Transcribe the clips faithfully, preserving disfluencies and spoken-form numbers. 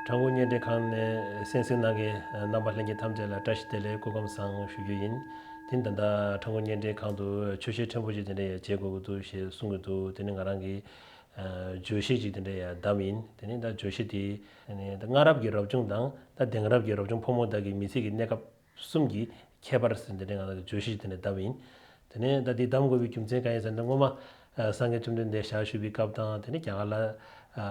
ཁྲ་འགུ་བརྙན་འཕྲིན་ཁང་ནས་གསན་གཟིགས་གནང་མཁན་རྣམ་པ་ལྷན་རྒྱས་ཐམས་ཅད་ལ་བཀྲ་ཤིས་བདེ་ལེགས་སྐུ་ཁམས་བཟང་ཞུ་རྒྱུ་ཡིན། དེ་ད་ལྟ་ཁྲ་འགུ་བརྙན་འཕྲིན་ཁང་དུ་ཆོས་བཤད་ཕྲན་བུ་ཞིག་དེ་འདྲ་ཡང་བྱེད་དགོས་ཀྱི་འདུག་ཞེས་གསུང་གི་འདུག་དེ་ནི་ང་རང་གིས་ཨ་བརྗོད་གཞི་ཞིག་དེ་འདྲ་ཡང་བདམས་ཡིན། དེ་ནི་ད་བརྗོད་གཞི་དེ་ནི་ད་སྔ་རབས་ཀྱི་རབ་བྱུང་དང་ད་དེང་རབས་ཀྱི་རབ་བྱུང་ཕོ་མོ་དག་གི་མི་ཚེ་གི་གནས་སྐབས་གསུམ་གྱི་ཁྱད་པར་ཟེར་དེ་འདྲ་ང་རང་གིས་བརྗོད་གཞི་དེ་འདྲ་བདམས་ཡིན། དེ་ནས་ད་འདི་བདམས་དགོས་པའི་རྒྱུ་མཚན་གང་ཡིན་ཟེར་ན། སྔོན་མ་ཨ་སངས་རྒྱས་བཅོམ་ལྡན་འདས་ཞལ་བཞུགས་པའི་སྐབས་དང་། དེ་ནས་རྒྱ་གར་ལ་ཨ་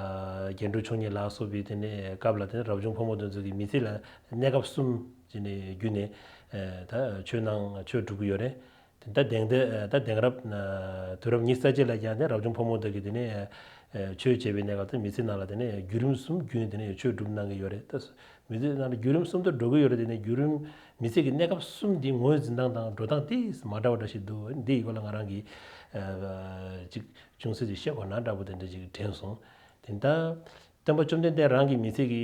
རྒྱན་དྲུག་མཆོག་གཉིས་ལ་སོགས་པའི་དེ་ནས་སྐབས་ལ་དེ་ནས་རབ་བྱུང་ཕོ་མོ་དེ་ཚོ་གི་མི་ཚེ་ལ་གནས་སྐབས་གསུམ་ཅིག་ནས་བརྒྱུད་ནས་ཨ་ད་ཆོས་གནང་། ཆོས་སྒྲུབ་ཀྱི་ཡོད་རེད། དེ་ད་དེང་དེ་ད་དེང་རབས་ཨ་དུས་རབས་ཉི་ཤུ་རྩ་གཅིག་ལ་ཀྱང་དེ་རབ་བྱུང་ཕོ་མོ་དག་གིས་དེ་ནས་ཨ་ཆོས་བྱེད་པའི་གནས་སྐབས་དེ་མི་ཚེ་ནང་ལ་དེ་ནས་བརྒྱུད་རིམ་གསུམ་བརྒྱུད་ནས་དེ་ནས་ཆོས་སྒྲུབ་གནང་གི་ཡོད་རེད། ད་མི་ཚེ་ནང་ལ་བརྒྱུད་རིམ་གསུམ་དུ་འགྲོ་གི་ཡོད་རེད། དེ་ནས་བརྒྱུད་རིམ་མི་ཚེ་གི་གནས་སྐབས་གསུམ་འདི་ངོས་འཛིན་སྟངས་དང་འགྲོ་སྟངས་དེ་མ་འདྲ་བ་འདྲ་ཞིག་འདུག་འདི་ཡི་སྐོར་ལ་ང་རང་གིས་ཨ་ཅིག་ཅུང་ཟད་ཅིག་བཤད་དགོས་ན་འདྲ་པོ་དེ་འདྲ་ཅིག་དྲན་སོང་། དེ་ད་སྟོན་པ་བཅོམ་ལྡན་འདས་རང་གི་མི་ཚེ་གི་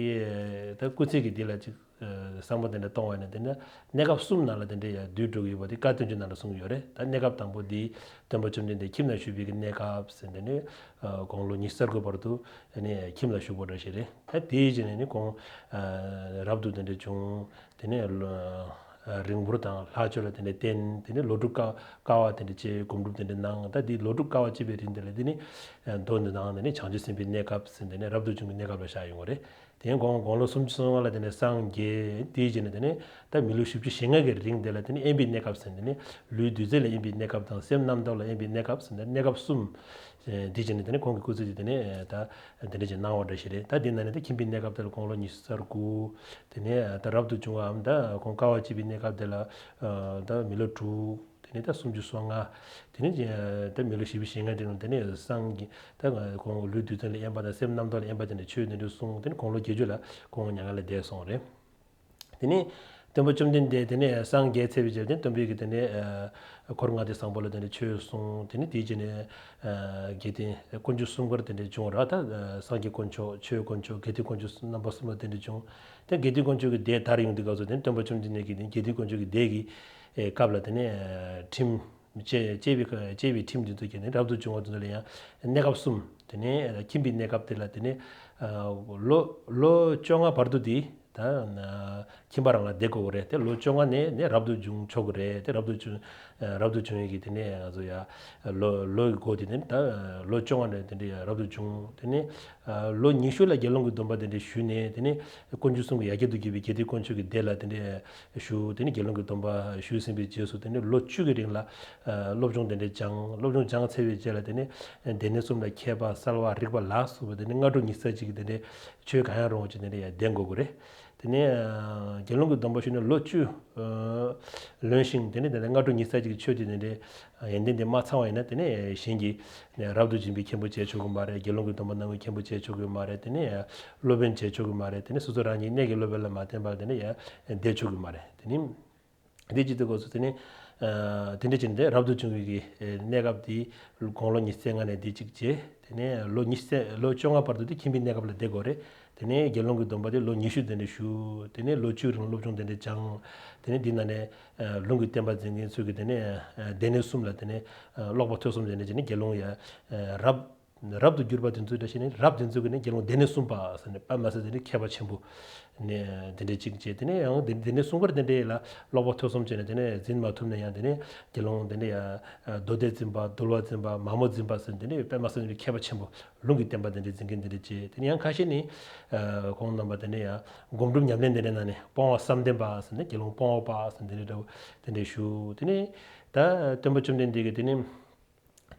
ད་སྐུ་ཚེ་གི་འདི་ལ་ཅིག་ཨ་བསམ་བློ་དེ་འདྲ་གཏོང་བ་ཡིན་ན། དེ་ནས་གནས་སྐབས་གསུམ་ནང་ལ་དེ་འདྲ་ཡང་བསྡུས་འགྲོ་གི་ཡོད་པ་དེ་བཀའ་བསྟན་འགྱུར་ནང་ལ་གསུངས་ཡོད་རེད། ད་གནས་སྐབས་དང་པོ་འདི་སྟོན་པ་བཅོམ་ལྡན་འདས་ཁྱིམ་ལ་བཞུགས་པའི་གི་གནས་སྐབས་ཟེར། དེ་ནས་ཨ་དགུང་ལོ་ཉི་ཤུ་རྩ་དགུ་བར་དུ་ཨ་ནི་ཁྱིམ་ལ་བཞུགས་པ་འདྲ་ཞིག་རེད། ད་དེའི་རྗེས་ནས་ནི་ཁོང་ཨ་རབ་ཏུ་དེ་འདྲ་བྱུང་། དེ་ནས་ལོ་ཨ་རིང་པོར་དང་ལྷག་སྤྱོད་ལ་དེ་འདྲ་བརྟེན། དེ་ནས་ལོ་དྲུག་དཀའ་དཀའ་བ་དེ་འདྲ་སྤྱད། སྒོམ་སྒྲུབ་དེ་འདྲ་གནང་། ད་དེ་ལོ་དྲུག་དཀའ་བ་སྤྱད་པའི་རིང་དེ་ལ་དེ་ནི་ཨ་མདོ་འདི་དང་དེ་ནས་བྱང་ཆུབ་སེམས་དཔའི་གནས་སྐབས་ཟེར། དེ་ནས་རབ་ཏུ་བྱུང་གི་གནས་སྐབས་ལ་བཞག་ཡོང་བ་རེད། དེ་ཡང་དགུང་དགུང་ལོ་སུམ་ཅུ་སོ་ལྔ་ལ་དེ་ནས་སངས་རྒྱས། དེའི་རྗེས་ནས་དེ་ནས་ད་མི་ལོ་བཞི་བཅུ་ཞེ་ལྔ་གི་རིང་དེ་ལ་དེ་ནས་དབེན་པའི་གནས་སྐབས་ཟེར། དེ་ནས་ལུས་རྡུལ་རྫས་ལ་དབེན་པའི་གནས་སྐབས་དང་སེམས་རྣམ་དག་ལ་དབེན་པའི་གནས་སྐབས་ཟེར། དེ་གནས་སྐབས་གསུམ། དེའི་རྗེས་ནས་དེ་ནས་ཁོང་གི་སྐུ་ཚེ་དེ་དེ་ནས་ད་དེ་འདྲ་ཅིག་གནང་བ་འདྲ་ཞིག་རེད། ད་དེ་ནང་ནས་ད་ཁྱིམ་པའི་གནས་སྐབས་དེ་ལ་དགུང་ལོ་ཉི་ཤུ་རྩ་དགུ། དེ་ནས་ད་རབ་ཏུ་བྱུང་བའམ་ད་ཁོང་དཀའ་བ་སྤྱད་པའི་གནས་སྐབས་དེ་ལ་ད་མི་ལོ་དྲུག། དེ་ནས་ད་སུམ་ཅུ་སོ་ལྔ། དེ་ནས་ད་མི་ལོ་བཞི་བཅུ་ཞེ་ལྔ་དེ་ནང་དེ་ནས་སངས་རྒྱས། ད་ཁོང་ལུས་རྡུལ་རྫས་ལ་དབེན་པ་དང་སེམས་རྣམ་དག་ལ་དབེན་པ་དེ་འདྲ་ཆོས་དེ་འདྲ་གསུངས། དེ་ནས་དགུང་ལོ་བརྒྱད་ཅུ་ལ་ཁོང་མྱ་ངན་ལས་འདས་སོང་རེད། དེ་ནས་སྟོན་པ་བཅོམ་ལྡན་འདས་དེ་ནས་སངས་རྒྱས་ཚར་བའི་རྗེས་དེ་སྟོན་པའི་གི་དེ་ནས་ཨ་འཁོར་ལྔ་སྡེ་བཟང་པོ་ལ་དེ་འདྲ་ཆོས་གསུངས། དེ་ནས་དེའི་རྗེས་ནས་ཨ་དགེ་ལྡན་དཀོན་མཆོག་གསུམ་ཀར་དེ་འདྲ་བྱུང་ར། ད་ཨ་སངས་རྒྱས་དཀོན་མཆོག་ཆོས་དཀོན་མཆོག་དགེ་ལྡན་དཀོན་མཆོག་རྣམ་པ་གསུམ་ལ་དེ་འདྲ་བྱུང་། དེ་དགེ་ལྡན་དཀོན་མཆོག་གི་སྡེ་དར་ཡོང་དུས་སྐབས་སུ་དེ་སྟོན་པ་བཅོམ་ལྡན་འདས་ཀྱིས་དེ་དགེ་ལྡན་དཀོན་མཆོག་གི་སྡེ་གི་ཨེ་སྐབས་ལ་དེ་ནས་ཨ་ཁྲིམས་བཅས་བཅས་པའི་བཅས་པའི་ཁྲིམས་དེ་ཚོ་གི་ནི་རབ་ཏུ་བྱུང་བ་དེ་ཚོ་ལ་ཡང་གནས་སྐབས་གསུམ། དེ་ནས་ཨ་ཁྱིམ་པའི་གནས་སྐབས་དེ་ལ་དེ་ནས་ཨ་ལོ་ལོ་བཅོ་ལྔ་བར་དུ་དེ་ད་ཨ་ཁྱིམ་པ་རང་ལ་བསྡད་དགོས་ཀྱི་རེད། དེ་ལོ་བཅོ་ལྔ་ནས་ནས་རབ་ཏུ་བྱུང་ཆོག་གི་རེད། དེ་རབ་ཏུ་བྱུང་ཨ་རབ་ཏུ་བྱུང་ཡས་ཀྱི་དེ་ནས་ང་ཚོ་ཡ་ལོ་ལོ་ཡི་སྒོ་དེ་ནས་ད་ལོ་བཅོ་ལྔ་ནས་དེ་འདྲ་ཡ་རབ་ཏུ་བྱུང་། དེ་ནས་ཨ་ལོ་ཉི་ཤུ་ལ་དགེ་སློང་གི་སྡོམ་པ་དེ་འདྲ་ཞུས་ནས། དེ་ནས་དཀོན་མཆོག་གསུམ་གྱི་ཡ་གྱལ་དུ་གྱུར་པའི་དགེ་ལྡན་དཀོན་མཆོག་གི་སྡེ་ལ་དེ་འདྲ་ཞུ། དེ་ནས་དགེ་སློང་གི་སྡོམ་པ་ཞུས་ཟིན་པའི་རྗེས་སུ་དེ་ནས་ལོ་བཅུ་གི་རིང་ལ་ཨ་སློབ་སྦྱོང་དེ་འདྲ་སྦྱངས། སློབ་སྦྱོང་སྦྱངས་ཚར་བའི་རྗེས་ལ་དེ་ནས་སྡེ་སྣོད་གསུམ་ལ་མཁས་པ་གསལ་བ་རིག་པ་ལ་སོགས་པ་དེ་ནས་སྔ་དྲོ་ཉི་ཤུ་རྩ་གཅིག་གི་དེ་འདྲ་ཆོས་གང་ཡང་རུང་བ་ཅིག་དེ་འདྲ་ཡ་ལྡན་དགོས་ཀྱི་རེད། དེ་ནས་ཨ་དགེ་སློང་གི་སྡོམ་པ་ཞུས་ནས་ལོ་བཅུ་ཨ་ལོན་ཞིང་། དེ་ནས་དེ་ནས་སྔ་དྲོ་ཉི་ཤུ་རྩ་གཅིག་གི་ཆོས་དེ་དེ་འདྲ་ཡོན་ཏན་དེ་མ་ཚང་བ་ཡིན་ན་དེ་ནས་གཞན་གྱི་རབ་ཏུ་འབྱིན་པའི་མཁན་པོ་བྱེད་ཆོག་གི་མ་རེད། དགེ་སློང་གི་སྡོམ་པ་གནང་བའི་མཁན་པོ་བྱེད་ཆོག་གི་མ་རེད། དེ་ནས་སློབ་དཔོན་བྱེད་ཆོག་གི་མ་རེད། དེ་ནས་སོ་སོ་རང་ཉིད་གནས་ཀྱི་སློབ་དཔོན་ལ་མ་བསྟེན་པར་དེ་ནས་ཡ་བསྡད་ཆོག་གི་མ་རེད། དེ་ནི་འདི་ཅི་སྟེ་གོ་སོ། དེ་ནས་ཨ་དེ་འདྲ་བྱས་ནས་རབ་ཏུ་བྱུང་བའི་གི་ཨ་གནས་སྐབས་དེ་དགུང་ལོ་ཉི་ཤུ་རྩ་ལྔ་ནས་དེ་གཅིག་བྱས། དེ་ནས་ལོ་ཉི་ཤུ་རྩ་ལོ་བཅོ་ལྔ་བར་དུ་དེ་ཁྱིམ་པའི་གནས་སྐབས་ལ་བསྡད་དགོས་རེད། དེ་ནས་དགེ་སློང་གི་སྡོམ་པ་དེ་ལོ་ཉི་ཤུ་དེ་འདྲ་ཞུ། དེ་ནས་ལོ་བཅུའི་རིང་སློབ་སྦྱོང་དེ་འདྲ་སྦྱངས། དེ་ནས་འདི་ནང་ནས་ཨ་ལུང་གི་བསྟན་པ་འཛིན་མཁན་ཚོས་ཀྱི་དེ་ནས་ཨ་སྡེ་སྣོད་གསུམ་ལ་དེ་ནས་ཨ་ཀློག་པ་ཐོས་བསམ་བྱས་ནས་བྱས་ནས་དགེ་སློང་ཡ་ཨ་རབ་རབ་ཏུ་གྱུར་པ་དེ་ཚོའི་འདྲ་བྱས་ནས་རབ་དེ་ཚོའི་གི་ནས་དགེ་སློང་སྡེ་སྣོད་གསུམ་པ་ཟེར་ནས་དཔེ་མ་སྲིད་དེ་འདྲའི་མཁས་པ་ཆེན་པོ་ནས་དེ་འདྲའི་གཅིག་བྱས། དེ་ནས་ཡང་དེ་དེ་ནས་གསུང་མཁར་དེ་འདྲའི་ལ་ཀློག་པ་ཐོས་བསམ་བྱས་ནས་དེ་ནས་འཛིན་མ་ཐུབ་ན་ཡང་དེ་ནས་དགེ་སློང་དེ་འདྲ་ཡ་མདོ་སྡེ་འཛིན་པ། འདུལ་བ་འཛིན་པ། མ་མོ་འཛིན་པ་ཟེར་ནས་དེ་འདྲའི་དཔེ་མ་སྲིད་དེ་འདྲའི་མཁས་པ་ཆེན་པོ། ལུང་གི་བསྟན་པ་དེ་འདྲའི་འཛིན་མཁན་དེ་འདྲ་བྱས། དེ་ནས་ཡང་ཁ་ཤས་ནི་ཨ་ཁོང་རྣམ་པ་དེ་འདྲ་ཡང་སྒོམ་སྒྲུབ་ཉམས་ལེན་དེ་འདྲའི་ནང་ནས་སྤོང་བ་བསམ་གཏན་པ་ཟེར་ནས་དགེ་སློང་སྤོང་བ་པ་ཟེར་དེ་འདྲའི་འདྲ་བོ་དེ་འདྲའི་ཞུ། དེ་ནས་ད་སྟོན་པ་བཅོམ་ལྡན་འདས་ཀྱིས་དེ་ནས་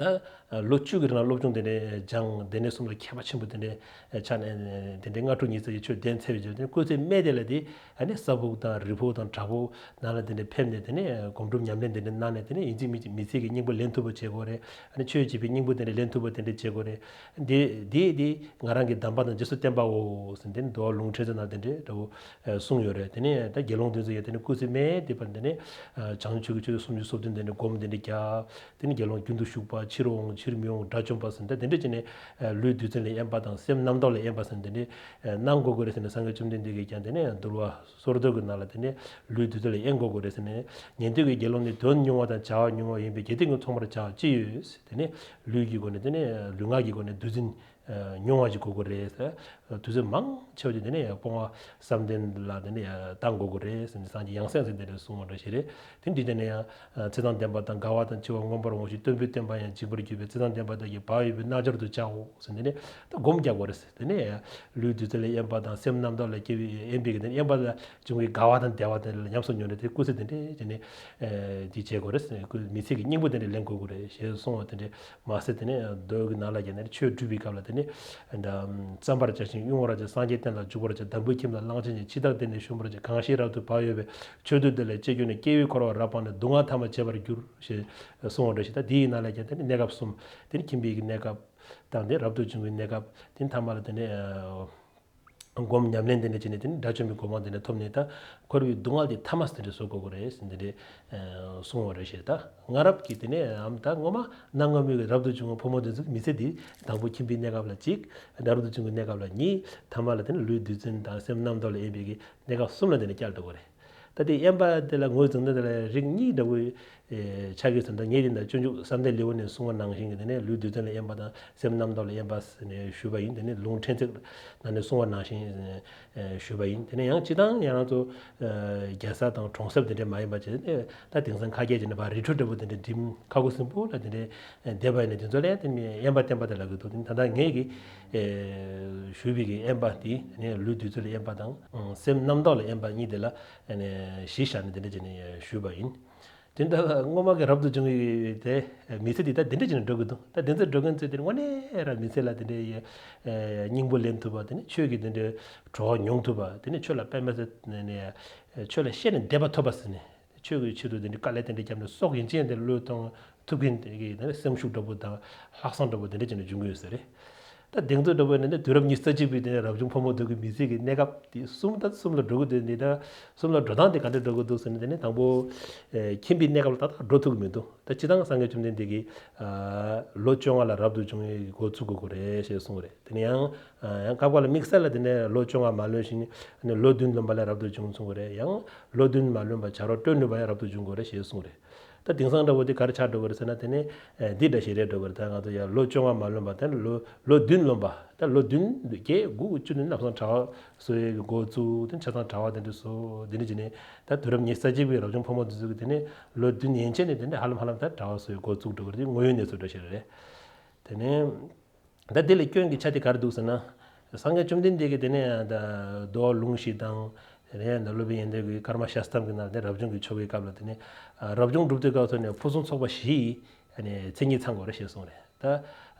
ད་ལོ་བཅུ་གི་རིང་ལ་སློབ་སྦྱོང་དེ་འདྲའི་སྦྱངས། སྡེ་སྣོད་གསུམ་ལ་མཁས་པ་ཆེན་པོ་དེ་འདྲའི་ཆགས་ནས་དེ་འདྲའི་སྔ་དྲོ་ཉི་ཤུ་རྩ་གཅིག་ཆོས་བསྟན་ཚར་བའི་རྗེས་དེ་ནས་སྐུ་ཚེ་སྨད་དེ་ལ་དེ་ཨ་ནི་ས་ཕུག་དང་རི་ཕུག་དང་བྲག་ཕུག་ནང་ལ་དེ་འདྲའི་ཕེབས་ནས་དེ་ནས་སྒོམ་སྒྲུབ་ཉམས་ལེན་དེ་འདྲ་གནང་ནས། དེ་ནས་ཡིན་གཅིག་མིན་གཅིག་མི་ཚེ་གི་སྙིང་པོ་ལེན་ཐུབ་པ་བྱེད་དགོས་རེད། ཨ་ནི་ཆོས་བྱེད་པའི་སྙིང་པོ་དེ་འདྲ་ལེན་ཐུབ་པ་དེ་འདྲ་བྱེད་དགོས་རེད། འདི་འདི་འདི་ང་རང་གི་གདམས་པ་དང་རྗེས་སུ་བསྟན་པའོ་ཟེར། འདི་ནི་འདུལ་བ་ལུང་ཕྲན་ཚོ་ནང་དེ་འདྲའི་འདྲ་བོ་གསུངས་ཡོད་རེད། དེ་ནས་ད་དགེ་སློང་དེ་ཚོ་ཡང་དེ་ནས་སྐུ་ཚེ་སྨད་དེ་བར་དེ་ནས་བྱང་ཆུབ་ཀྱི་ཆོས་སུམ་ཅུ་སོ་བདུན་དེ་འདྲ་སྒོམ་དེ་འདྲ་རྒྱག་དེ་ནས་དགེ་སློང་རྒྱུན་དུ་ཞུགས་པ་ ཕྱིར་འོང་ཕྱིར་མི་འོང་དགྲ་བཅོམ་པ་ཟེར་ད་དེ་འདྲ་བྱས་ནས་ལུས་རྡུལ་ཚོན་ལས་དབེན་པ་དང་སེམས་རྣམ་རྟོག་ལས་དབེན་པ་ཟེར་དེ་འདྲ་གནང་དགོས་ཀྱི་རེད་ཟེར་ནས་སངས་རྒྱས་བཅོམ་ལྡན་འདས་ཀྱིས་ཀྱང་དེ་ནས་འདུལ་བ་སོར་སྡུད་ཀྱི་ནང་ལ་དེ་ནས་ལུས་རྡུལ་ཚོན་ལས་དབེན་དགོས་ཀྱི་རེད་ཟེར་ནས། ཉན་ཐོས་ཀྱི་དགེ་སློང་ནི་དོན་ཉུང་བ་དང་བྱ་བ་ཉུང་བ་ཡིན་པས་དགེ་སྡིག་གཉིས་མཚུངས་པར་བྱ་བ་ཅི་ཡོད་ཟེར་དེ་ནས་ལུས་ཀྱི་སྒོ་ནས་དེ་ནས་ལུས་ངག་གི་སྒོ་ནས་རྡུལ་ཚོན་ཉུང་བ་ཞིག་དགོས་ཀྱི་རེད་ཟེར། དུས་ཚོད་མང་ཆེ་བ་ཅིག་དེ་ནས་སྤོང་བ་བསམ་གཏན་ལ་དེ་ནས་བཏང་དགོས་ཀྱི་རེད་ཟེར་ནས་སངས་རྒྱས་ཡང་སེང་ཟེར་དེ་འདྲ་གསུངས་པ་འདྲ་ཞིག་རེད། དེ་འདྲ་དེ་ནས་ཡང་ཚེ་དང་ལྡན་པ་དང་དགའ་བ་དང་འཆི་བ་མངོན་པར་འོང་ཞིང་སྟོན་པས་བསྟན་པ་ཡང་འཇིག་པར་གྱུར་པས་ཚེ་དང་ལྡན་པ་དག་གིས་བག་ཡོད་པའི་རྣལ་འབྱོར་དུ་བྱའོ་ཟེར་དེ་ནས་ད་སྒོམ་རྒྱག་དགོས་རེད་ཟེར། དེ་ནས་ལུས་རྡུལ་ཚོན་ལས་དབེན་པ་དང་སེམས་རྣམ་རྟོག་ལས་སྐྱེ་བའི་དབེན་པའི་གི་དེ་ནས་དབེན་པ་ལ་བྱུང་བའི་དགའ་བ་དང་བདེ་བ་དེ་ལ་ཉམས་སུ་མྱོང་ནས་དེ་སྐུལ་ཚིག་དེ་འདྲས་བྱས་ནས་དེ་བྱེད་དགོས་རེད་ཟེར། སྐུལ་མི་ཚིག་གི་སྙིང་པོ་དེ་འདྲས་ལེན་དགོས་ཀྱི་རེད་ཞེས་གསུངས་པ་དེ་འདྲས། མ་ཟད་དེ་ནས་མདོ་གི་ནང་ལ་ཡང་ནས་ཆོས་སྒྲུབ་པའི་སྐབས་ལ་དེ་ནས་བརྩམ་པར་བྱ་ཞིང་དབྱུང་བར་བྱ། སངས་རྒྱས་བསྟན་ལ་འཇུག་པར་བྱ། འདམ་བུའི་ཁྱིམ་ལ་གླང་ཆེན་ཡིན། འཆི་བདག་སྡེ་ནི་ཞོན་པར་བྱ། གང་ཞིག་རབ་ཏུ་བག་ཡོད་པས། ཆོས་སྡུད་དེ་ལ་སྤྱད་གྱུར་ནས། སྐྱེ་བོའི་འཁོར་བ་རབ་སྤངས་ནས། སྡུག་བསྔལ་ཐ་མར་བྱེད་པར་འགྱུར། ཞེས་གསུངས་པ་འདྲ་ཞིག་ད་དེའི་ནང་ལ་ཡང་དེ་ནས་གནས་སྐབས་གསུམ། དེ་ནས་ཁྱིམ་པའི་གི་གནས་སྐབས་དང་དེ་རབ་ཏུ་བྱུང་བའི་གནས་སྐབས་དེ་ནས་ཐ་མ་ལ་དེ་ནས། སྒོམ་ཉམས་ལེན་དེ་འདྲ་བྱས་ནས་དེ་ནི་དགྲ་བཅོམ་པའི་གོ་འཕང་དེ་འདྲ་ཐོབ་ནས་ད་འཁོར་བའི་སྡུག་བསྔལ་དེ་ཐ་མ་དེ་འདྲ་བཟོ་དགོས་ཀྱི་རེད་ཟེར་དེ་འདྲ་གསུངས་པ་རེད་ཤག་ད་སྔ་རབས་ཀྱི་དེ་ནས་ཨམ་ད་སྔོན་མ་གནའ་སྔ་མོའི་རབ་ཏུ་བྱུང་བའི་ཕོ་མོ་དེ་ཚོ་མི་ཚེ་འདི་དང་པོ་ཁྱིམ་པའི་གནས་སྐབས་ལ་གཅིག་རབ་ཏུ་བྱུང་བའི་གནས་སྐབས་ལ་གཉིས་ཐ་མ་ལ་དེ་ནི་ལུས་རྡུལ་ཚོན་དང་སེམས་རྣམ་རྟོག་ལ་དབེན་པའི་གི་གནས་སྐབས་གསུམ་ལ་དེ་ནི་བསྐྱལ་འགྲོ་གི་རེད། ད་དེ་དབེན་པ་དེ་ལ་ངོས་འཛིན་ན་དེ་ལ་རིགས་གཉིས་འདྲ་བོ་ཆགས་ཀྱི་ཟེར། ད་ངས་དེ་འདྲ་སྤྱོད་འཇུག་བསམ་གཏན་ལེའུ་ནས་གསུངས་པ་ནང་བཞིན་གྱི་དེ་ནས་ལུས་རྡུལ་ཚོན་ལ་དབེན་པ་དང་སེམས་རྣམ་རྟོག་ལ་དབེན་པ་ཟེར་ནས་ཞུས་པ་ཡིན། དེ་ནས་ལུང་ཕྲན་ཚེགས་ནང་ནས་གསུངས་པ་ནང་བཞིན་ཞུས་པ་ཡིན། དེ་ནས་ཡང་སྤྱི་བཏང་ཡང་ང་ཚོ་རྒྱལ་ས་དང་གྲོང་གསེབ་དེ་འདྲས་མ་ཡིན་པ་བྱས་ཏེ་ད་དེང་སང་ཁ་སྐད་བྱས་ན་ཕར་རི་ཁྲོད་འདྲ་བོ་དེ་འདྲས་འགྲིམ་ཁ་ཁུ་སིམ་པོ་ལ་དེ་འདྲས་བསྡད་པ་ཡིན་ན་དེ་ཚོ་ལ་དེ་ནས་དབེན་པ་བསྟེན་པ་དེ་ལབ་ཀྱི་འདུག་དེ་ནས་ད་ལྟ་ངས་ཀྱི་ཞུས་པའི་གི་དབེན་པ་དེ་ནས་ལུས་རྡུལ་ཚོན་ལ་དབེན་པ་དང་སེམས་རྣམ་རྟོག་ལ་དབེན་པ་གཉིས་དེ་ལ་གཞི་བཞག་ནས་དེ་འདྲ་བྱས་ནས་ཞུས་པ་ཡིན། དེ་འདྲ་སྔོན་མ་གི་རབ་ཏུ་བྱུང་བའི་དེ་མི་ཚེ་འདི་ད་དེ་འདྲ་བྱས་ནས་འགྲོ་གི་འདུག་ད་དེ་ཚོ་འགྲོ་མཁན་ཚོས་དེ་དངོས་གནས་རང་མི་ཚེ་ལ་དེ་འདྲའི་སྙིང་པོ་ལེན་ཐུབ་པ། དེ་ནས་ཆོས་ཀྱི་དེ་འདྲའི་གྲོགས་མྱོང་ཐུབ་པ། དེ་ནས་ཆོས་ལ་དཔེ་མི་སྲིད་ནས་ཆོས་ལ་ཤེས་ནས་འདེབས་པ་ཐོབ་པ་ཟེར་ནས་ཆོས་ཀྱི་ཆེད་དུ་དེ་འདྲའི་དཀའ་ལས་དེ་འདྲ་བརྒྱབ་ནས་སྲོག་ཡན་ཆད་དེ་བློས་གཏོང་ཐུབ་མཁན་དེ་གི་དེ་ནས་སེམས་ཤུགས་འདྲ་པོ་དང་ལྷག་བསམ་འདྲ་པོ་དེ་འདྲ་བྱས་ནས་འབྱུང་གི་ཡོད་ས་རེད། ད་དེང་ཚོ་འདྲ་པོ་ནི་ནི་དུས་རབས་ཉི་ཤུ་རྩ་གཅིག་པའི་དེ་ནས་རབ་བྱུང་ཕོ་མོ་དེ་གི་མི་ཚེ་གི་གནས་སྐབས་དེ་གསུམ་ད་གསུམ་ལ་འགྲོ་གི་འདུག་ནི་ད་གསུམ་ལ་འགྲོ་སྟངས་དེ་ག་འདྲ་འགྲོ་གི་འདུག་ཟེར་ན། དེ་ནས་དང་པོ་ཨེ་ཁྱིམ་པའི་གནས་སྐབས་ལ་ཏག་ཏག་འགྲོ་ཐུབ་ཀྱི་མི་འདུག་ད་སྤྱི་བཏང་སངས་རྒྱས་བཅོམ་ལྡན་འདས་ཀྱིས་ཨ་ལོ་བཅོ་ལྔ་ལ་རབ་ཏུ་བྱུང་བའི་འགོ་ཚུགས་དགོས་ཀྱི་རེད་ཞེས་གསུངས་པ་རེད། དེ་ནས་ཡང་ཨ་ཡང་སྐབས་འགའ་ལ་དམིགས་བསལ་ལ་དེ་ནས་ལོ་བཅོ་ལྔ་མ་ལོན་ཞིང་ནས་ལོ་བདུན་ལོན་པ་ལ་རབ་ཏུ་བྱུང་གསུངས་པ་རེད། ཡང་ལོ་བདུན་མ་ལོན་པ་བྱ་རོག་སྤྲོད་ནུས་པ་ཡང་རབ་ཏུ་བྱུང་དགོས་རེད་ཞེས་གསུངས་པ་རེད། ད་དེང་སང་འདྲ་པོ་དེ་ག་རེ་ཆགས་འགྲོ་གི་རེད་ཟེར་ན། དེ་ནི་ཨེ་འདི་འདྲ་ཞིག་རེད་འགྲོ་གི་རེད། ད་ང་ཚོ་ཡང་ལོ་བཅོ་ལྔ་མ་ལོན་པ་དེ་ནི་ལོ་ལོ་བདུན་ལོན་པ། ད་ལོ་བདུན་བརྒྱད་དགུ་བཅུ་ནི་ནམ་སང་གྲྭ་པ་བཟོ་ཡས་ཀྱི་འགོ་བཙུགས། དེ་ཆ་ཚང་གྲྭ་པ་དེ་འདྲ་བཟོ། དེ་འདྲ་བྱས་ནས་ད་དུས་རབས་ཉི་ཤུ་རྩ་གཅིག་པའི་རབ་བྱུང་ཕོ་མོ་དེ་ཚོ་གི་དེ་ནི་ལོ་བདུན་ཡན་ཆད་ནས་དེ་འདྲ་ཧ་ལམ་ཧ་ལམ་ད་གྲྭ་པ་བཟོ་ཡས་འགོ་བཙུགས་འགྲོ་གི་རེད། དེ་དངོས་ཡོད་གནས་ཚུལ་འདྲ་ཞིག་རེད། དེ་ནས། ད་དེ་ལ་སྐྱོན་གྱི་ཆ་དེ་ག་རེ་འདུག་ཟེར་ན། སངས་རྒྱས་བཅོམ་ལྡན་འདས་ཀྱིས་དེ་ནས་ད་མདོ་ལུང་བཞི་དང་། དེ་ནས་ད་སློབ་དཔོན་ཡོན་ཏན་གྱི་ཀརྨ་ཤཱསྟྲཾ་གྱི་ནང་དེ་རབ་བྱུང་གི་ཆོ་གའི་སྐབས་ལ་དེ་ནས་རབ་བྱུང་སྒྲུབ་དུས་སྐབས་སུ་ནས་ཕུན་སུམ་ཚོགས་པ་བཞི་ཡི་མཚན་ཉིད་ཚང་དགོས་རེད་ཞེས་གསུངས་རེད། ད་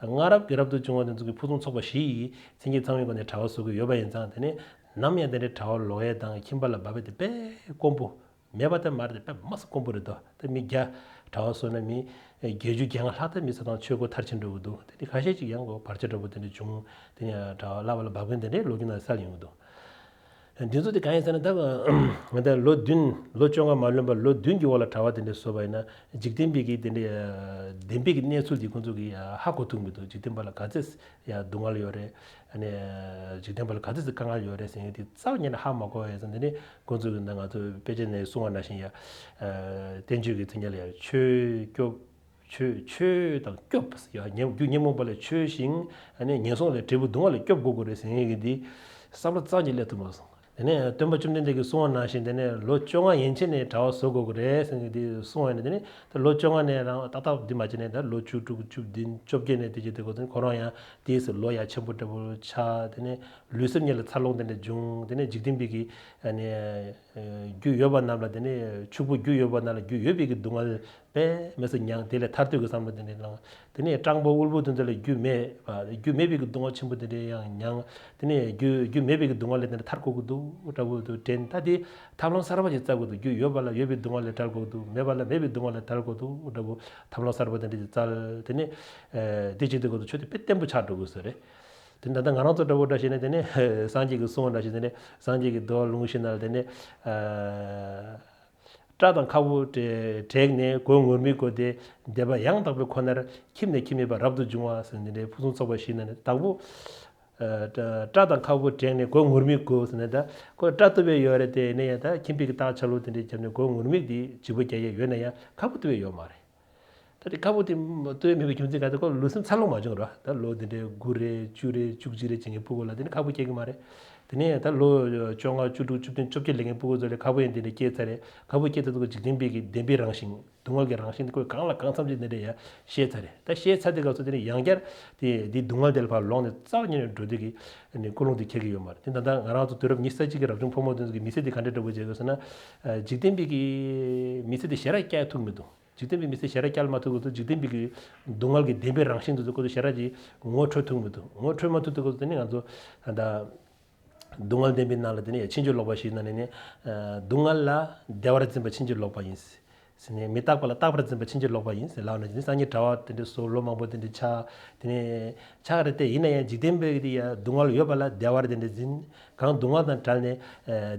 སྔ་རབས་ཀྱི་རབ་ཏུ་བྱུང་བ་དེ་ཚོ་གིས་ཕུན་སུམ་ཚོགས་པ་བཞི་ཡི་མཚན་ཉིད་ཚང་བའི་སྒོ་ནས་གྲྭ་པ་བཟོ་གི་ཡོད་པ་ཡིན་ཙང་། དེ་ནས་ནམ་ཡང་དེ་འདྲའི་གྲྭ་པ་ལོག་ཡས་དང་ཁྱིམ་པ་ལ་འབབ་ཡས་དེ་དཔེ་དཀོན་པོ། མེད་པ་དེ་མ་རེད། དཔེ་མ་སྲིད་དཀོན་པོ་རེད་དོ། ད་མི་བརྒྱ་གྲྭ་པ་བཟོས་ན་མི་བརྒྱད་ཅུ་གྱ་ལྔ་ལྷག་ད་མི་ས་དང་ཆོས་སྒོ་མཐར་ཕྱིན་འགྲོ་གི་འདུག་དེ་འདྲ་ཁ་ཤས་ཅིག་ཡང་གོ་བར་ཆད་འདྲ་པོ་དེ་འདྲ་བྱུང་། དེ་ནས་གྲྭ་པ་བསླབ་པ་ལ་འབབ་མཁན་དེ་འདྲའི་ལོ་རྒྱུས་ནང་གསལ་ཡོང་གི་འདུག་འདི་ཚོ་དེ་གང་ཡིན་ཟེར་ན། ད་ང་ད་ལོ་བདུན་ལོ་བཅོ་ལྔ་མ་ལོན་པར་ལོ་བདུན་གྱི་འོག་ལ་གྲྭ་པ་དེ་འདྲ་བཟོས་པ་ཡིན་ན། འཇིག་རྟེན་པའི་གི་དེ་འདྲའི་བདེན་པའི་གི་གནས་ཚུལ་འདི་ཁོང་ཚོ་གིས་ཧ་གོ་ཐུབ་མི་འདུག་འཇིག་རྟེན་པ་ལ་ག་ཚད་ཡ་སྡུག་བསྔལ་ཡོད་རེད། ཨ་ནི་འཇིག་རྟེན་པ་ལ་ག་ཚོད་ཙམ་དཀའ་ངལ་ཡོད་རེད་ཟེར་མཁན་དེ་རྩ་བ་ཉིད་ནས་ཧ་མ་གོ་བ་ཡོད་ཙང་། དེ་ནི་ཁོང་ཚོ་གི་ད་ང་ཚོ་དཔེ་ཆ་ནས་གསུངས་པ་ནང་བཞིན་ཡ། ཨ་བསྟན་བཅོས་ཀྱི་མཚན་ཉིད་ལ་ཡ་ཆོས་སྐྱོབ། ཆོས་ཆོས་དང་སྐྱོབ་ཟེར་ཡ། ཉོན་རྒྱུ་ཉོན་མོངས་པ་ལས་ཆོས་ཤིང་། ཨ་ནི་ངན་སོང་ལས་འབྲས་བུ་སྡུག་བསྔལ་ལས་སྐྱོབ་དགོས་དགོས་རེད་ཟེར་མཁན་གྱི་འདི་བསམ་བློ་རྩ་བ་ཉིད་སླེབས་ཐུབ་མ་སོང་། དེ་ནས་སྟོན་པ་བཅོམ་ལྡན་འདས་ཀྱིས་གསུངས་པ་ནང་བཞིན་དེ་ནས་ལོ་བཅོ་ལྔ་ཡན་ཆད་ནས་གྲྭ་པ་བཟོ་དགོས་ཀྱི་རེད་ཟེར་མཁན་དེ་གསུངས་པ་ཡིན་ན། དེ་ནས་ད་ལོ་བཅོ་ལྔ་ནས་རང་ཏག་ཏག་འདི་མ་བྱས་ནས་ད་ལོ་བཅུ་དྲུག་བཅུ་བདུན་བཅོ་བརྒྱད་ནས་དེ་བྱེད་དུས་སྐབས་སུ་ཁོ་རང་ཡང་དེས་ལོ་ཡང་ཆེན་པོ་འདྲ་པོ་ཆགས། དེ་ནས་ལུས་སེམས་གཉིས་ལ་འཚར་ལོངས་དེ་འདྲ་བྱུང་། དེ་ནས་འཇིག་རྟེན་པའི་གི་ཨ་ནི་རྒྱུ་ཡོད་པ་རྣམས་ལ། དེ་ནས་ཕྱུག་པོ་རྒྱུ་ཡོད་པ་རྣམས་ལ་རྒྱུ་ཡོད་པའི་གི་སྡུག་བསྔལ་དཔེ་མི་སྲིད་མྱངས། དེ་ལས་ཐར་འདོད་ཀྱི་བསམ་བློ་དེ་འདྲ་བླངས། དེ་ནས་སྤྲང་པོ་དབུལ་པོ་དེ་ཚོ་ལ་རྒྱུ་མེད་པ། རྒྱུ་མེད་པའི་གི་སྡུག་བསྔལ་ཆེན་པོ་དེ་འདྲ་ཡང་མྱངས། དེ་ནས་རྒྱུ་རྒྱུ་མེད་པའི་གི་སྡུག་བསྔལ་ལས་དེ་འདྲ་ཐར་དགོས་ཀྱི་འདུག་འདྲ་པོ་དེ་དྲན། ད་དེ་ཐབས་ལམ་གསར་པ་ཞིག་བཙལ་དགོས་འདུག་རྒྱུ་ཡོད་པ་ལ་ཡོད་པའི་སྡུག་བསྔལ་ལས་བྲལ་དགོས་འདུག་མེད་པ་ལ་མེད་པའི་སྡུག་བསྔལ་ལས་བྲལ་དགོས་འདུག་འདྲ་པོ་ཐབས་ལམ་གསར་པ་དེ་འདྲ་ཞིག་བཙལ། དེ་ནས་ཨ་དེ་བྱེད་དུས་སྐབས་སུ་ཆོས་དེ་དཔེ་བརྟན་པོ་ཆགས་འགྲོ་དགོས་ས་རེད། དེ་ད་ལྟ་ང་རང་ཚོ་འདྲ་པོ་འདྲ་བྱས་ན། དེ་ནས་སངས་རྒྱས་ཀྱིས་གསུངས་པ་འདྲ་བྱས། དེ་ནས་སངས་རྒྱས་ཀྱི་མདོ་ལུང་བཞི་ནང་ལ་དེ་ནས་ཨ། སྐྲ་དང་ཁ་སྤུ་བྲེགས་ནས་གོས་ངུར་སྨྲིག་གོས་ཏེ། བཟླས་པ་ཡང་དག་པའི་ཁོ་ནར་ཁྱིམ་ནས་ཁྱིམ་མེད་པར་རབ་ཏུ་བྱུང་བ་ཟེར་འདི་འདྲའི་ཕུན་སུམ་ཚོགས་པ་ཞིག་ན་ནི་དང་པོ། སྐྲ་དང་ཁ་སྤུ་བྲེགས་ནས་གོས་ངུར་སྨྲིག་གོས་ཟེར་ནས་ད་ཁོ་སྐྲ་གཏུབ་པའི་ཡོད་རེད་དེ་ཡིན་ན་ཡང་ད་ཁྱིམ་པའི་གི་རྟགས་ཆ་ལུགས་དེ་འདྲའི་བརྒྱབ་ནས་གོས་ངུར་སྨྲིག་དེ་བརྗེ་པོ་རྒྱག་ཡས་ཡོད་ན་ཡང་ཁ་སྤུ་གཏུབ་པའི་ཡོད་མ་རེད། ད་དེ་ཁ་སྤུ་དེ་ལྟོས་མེད་པའི་རྒྱུ་མཚན་ག་ཚོད་ཁོ་ལུས་སེམས་འཚར་ལོངས་མ་བྱུང་ར། ད་ལོ་དེ་འདྲའི་དགུ་རེ་བཅུ་རེ་བཅུ་གཅིག་རེ་བྱེད་མཁན་ཕྲུ་གུ་ལ་དེ་ནི་ཁ་སྤུ་སྐྱེ་གི་མ་རེད། དེ་ནས་ད་ལོ་བཅོ་ལྔ་བཅུ་དྲུག་བཅུ་བདུན་བཅོ་བརྒྱད་སླེབས་མཁན་ཕྲུ་གུ་ཚོ་ལ་ཁ་སྤུ་ཡང་དེ་འདྲ་སྐྱེས་ཚར་རེད། ཁ་སྤུ་སྐྱེས་ཚར་དུས་འཇིག་རྟེན་པའི་གི་བདེན་པའི་རང་བཞིན་སྡུག་བསྔལ་གྱི་རང་བཞིན་དེ་ཁོས་གང་ལ་གང་འཚམ་ཅིག་དེ་འདྲ་ཡང་ཤེས་ཚར་རེད། ད་ཤེས་ཚར་དུས་སྐབས་སུ་དེ་ནི་ཡང་བསྐྱར་དེ་དེ་སྡུག་བསྔལ་དེ་ལ་ཕར་ལོག་ནས་རྩ་བ་ཉིད་ནས་འགྲོ་དུས་ཀྱི་ནི་ཀུན་སློང་དེ་འཁྱེར་གི་ཡོད་མ་རེད། དེ་ད་ལྟ་ང་རང་ཚོ་དུས་རབས་ཉི་ཤུ་རྩ་གཅིག་གི་རབ་བྱུང་ཕོ་མོ་དེ་ཚོ་གི་མི་ཚེ་དེ་ག་འདྲ་འདྲ་པོ་བྱེད་དགོས་ཟེར་ན། འཇིག་རྟེན་པའི་གི་མི་ཚེ་དེ་ཞེ་དྲག་བསྐྱལ་ཐུབ་མི་འདུག་འཇིག་རྟེན་པའི་མི་ཚེ་ཞེ་དྲག་བསྐྱལ་མ་ཐུབ་ཀྱི་འདུག་འཇིག་རྟེན་པའི་གི་སྡུག་བསྔལ་གྱི་བདེན་པའི་རང་བཞིན་དེ་ཚོ་ཁོ་ཚོ་ཞེ་དྲག་ཅིག་ངོ་འཕྲོད་ཐུབ་མི་འདུག་ངོ་འཕྲོད་མ་ཐུབ་དུས་སྐབས་སུ་དེ་ནི་ང་ཚོ་ད་ལྟ་སྡུག་བསྔལ་བདེན་པའི་ནང་ལ་དེ་ནི་ཕྱིན་ཅི་ལོག་པ་ཞིག་ན་ནི་ནི། སྡུག་བསྔལ་ལ་བདེ་བར་འཛིན་པ་ཕྱིན་ཅི་ལོག་པ་ཡིན། ཟེར་ནས་མི་རྟག་པ་ལ་རྟག་པར་འཛིན་པ་ཕྱིན་ཅི་ལོག་པ་ཡིན་ཟེར་ལབ་ནས་དེ་ནི་སངས་རྒྱས་གྲགས་པ་དེ་འདྲ་སོགས་ལོ་མང་པོ་དེ་འདྲ་ཆགས་དེ་ནི་ཆགས་རེད་དེ། ཡིན་ན་ཡང་འཇིག་རྟེན་པའི་དེ་ཡ་སྡུག་བསྔལ་ཡོད་པ་ལ་བདེ་བར་དེ་འདྲ་འཛིན། གང་སྡུག་བསྔལ་དང་བྲལ་ནས་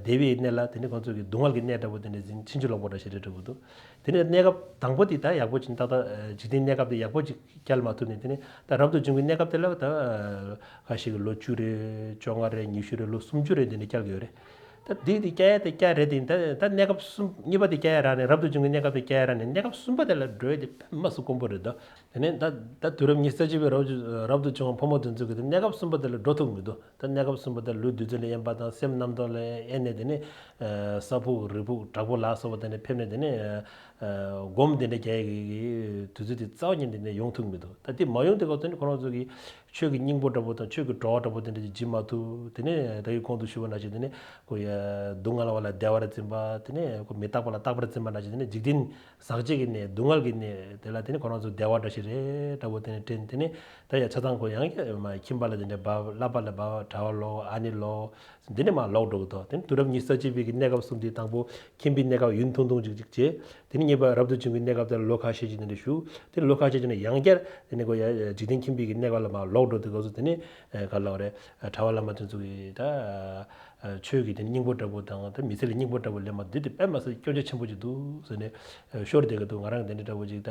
བདེ་བའི་གནས་ལ་དེ་ནི་ཁོང་ཚོ་གི་སྡུག་བསྔལ་གྱི་གནས་འདྲ་པོ་དེ་འདྲ་འཛིན། ཕྱིན་ཅི་ལོག་པ་འདྲ་ཞིག་རེད་འདྲ་པོ་འདུག་དེ་ནས་གནས་སྐབས་དང་པོ་དེ་ད་ཡག་པོ་ཅིག་ཏག་ཏག་འཇིག་རྟེན་གནས་སྐབས་དེ་ཡག་པོ་ཅིག་བསྐྱལ་མ་ཐུབ་ནས་དེ་ནས་ད་རབ་ཏུ་བྱུང་གི་གནས་སྐབས་དེ་ལ་ད་ཁ་ཤས་ཀྱི་ལོ་བཅུ་རེ་བཅོ་ལྔ་རེ་ཉི་ཤུ་རེ་ལོ་སུམ་ཅུ་རེ་དེ་འདྲ་བསྐྱལ་གི་ཡོད་རེད། ད་དེ་དེ་བསྐྱལ་ཡ་དེ་བསྐྱལ་རེད་དེ། ད་ད་གནས་སྐབས་གསུམ་གཉིས་པ་དེ་བསྐྱལ་ཡ་རག་ནས་རབ་ཏུ་བྱུང་གི་གནས་སྐབས་དེ་བསྐྱལ་ཡ་རག་ནས་གནས་སྐབས་གསུམ་པ་དེ་ལ་འགྲོ་ཡ་དེ་དཔེ་མ་སྲིད་དཀོན་པོ་རེད་དོ། དེ་ནས་ད་ད་དུས་རབས་ཉི་ཤུ་རྩ་གཅིག་པའི་རབ་རབ་ཏུ་བྱུང་བ་ཕོ་མོ་དེ་ཚོ་གི་དེ་གནས་སྐབས་གསུམ་པ་དེ་ལ་འགྲོ་ཐུབ་མི་འདུག་ད་གནས་སྐབས་གསུམ་པ་དེ་ལ་ལུས་རྩལ་ལ་དབྱེ་བ་དང་སེམས་རྣམ་རྟོག་ལ་དབྱེ་ནས་དེ་ནས་ས་ཕུག་རི་ཕུག་བྲག་ཕུག་ལ་སོགས་པ་དེ་ནས་ཕེབས་ནས་དེ་ནས་སྒོམ་དེ་འདྲ་རྒྱག་ཡ་གི་དུས་ཚོད་དེ་རྩ་བ་ཉིད་དེ་ནས་ཡོང་ཐུབ་མི་འདུག་ད་དེ་མ་ཡོང་དུས་སྐབས་དེ་ནས་ཁོ་རང་ཚོ་གི་ཆོས་ཀྱི་སྙིང་པོ་འདྲ་པོ་དང་ཆོས་ཀྱི་བྲོ་བ་འདྲ་པོ་དེ་འདྲ་ཅིག་བྱེད་མ་ཐུབ། དེ་ནས་ད་གིན་གོང་དུ་ཞུས་པ་ནང་བཞིན་དེ་ནས་ཁོ་ཡ་སྡུག་བསྔལ་བ་ལ་བདེ་བར་འཛིན་པ། དེ་ནས་ཁོ་མི་རྟག་པ་ལ་རྟག་པར་འཛིན་པ་ནང་བཞིན་དེ་ནས་འཇིག་རྟེན་ཟག་བཅས་ཀྱི་གནས་སྡུག་བསྔལ་གྱི་གནས་དེ་ལ་དེ་ནས་ཁོ་རང་ཚོ་བདེ་བ་འདྲ་ཞིག་རེད་འདྲ་པོ་དེ་ནས་དྲན། དེ་ནས་ད་ཡ་ཆ་ཚང་ཁོ་ཡང་ཁྱིམ་པ་ལ་དེ་འདྲ་འབབ། བསླབ་པ་ལ་འབབ། གྲྭ་བ་ལོག་ཨ་ནེ་ལོག་འདི་ནས་མར་ལོག་འགྲོ་གི་འདུག་དེ་ནས་དུས་རབས་ཉི་ཤུ་རྩ་གཅིག་པའི་གི་གནས་སྐབས་གསུམ་དེ་དང་པོ་ཁྱིམ་པའི་གནས་སྐབས་ཡུན་ཐུང་ཐུང་ཅིག་ཅིག་བྱས། དེ་ནས་གཉིས་པ་རབ་ཏུ་བྱུང་གི་གནས་སྐབས་དེར་ལོ་ཁ་ཤས་ཅིག་དེ་འདྲ་བཞུགས། དེ་ནས་ལོ་ཁ་ཤས་ཅིག་ནས་ཡང་བསྐྱར་དེ་ནས་ཁོ་ཡ་འཇིག་རྟེན་ཁྱིམ་པའི་གི་གནས་སྐབས་ལ་མར་ལོག་འགྲོ་དུས་སྐབས་སུ་དེ་ནས་ག་ལབ་རེད། གྲྭ་བ་བླ་མ་དེ་ཚོ་གི་ད་ཆོས་ཀྱི་དེ་ནས་སྙིང་པོ་འདྲ་པོ་དང་ད་མི་ཚེ་ལ་སྙིང་པོ་འདྲ་པོ་ལེན་པ་འདི་དེ་དཔེ་མ་སྲིད་སྐྱོན་ཆ་ཆེན་པོ་ཅིག་འདུག་ཟེར་ནས་ཤོར་བསྡད་ཀྱི་འདུག་ང་རང་གི་དེ་འདྲ་འདྲ་པོ་ཅིག་ད་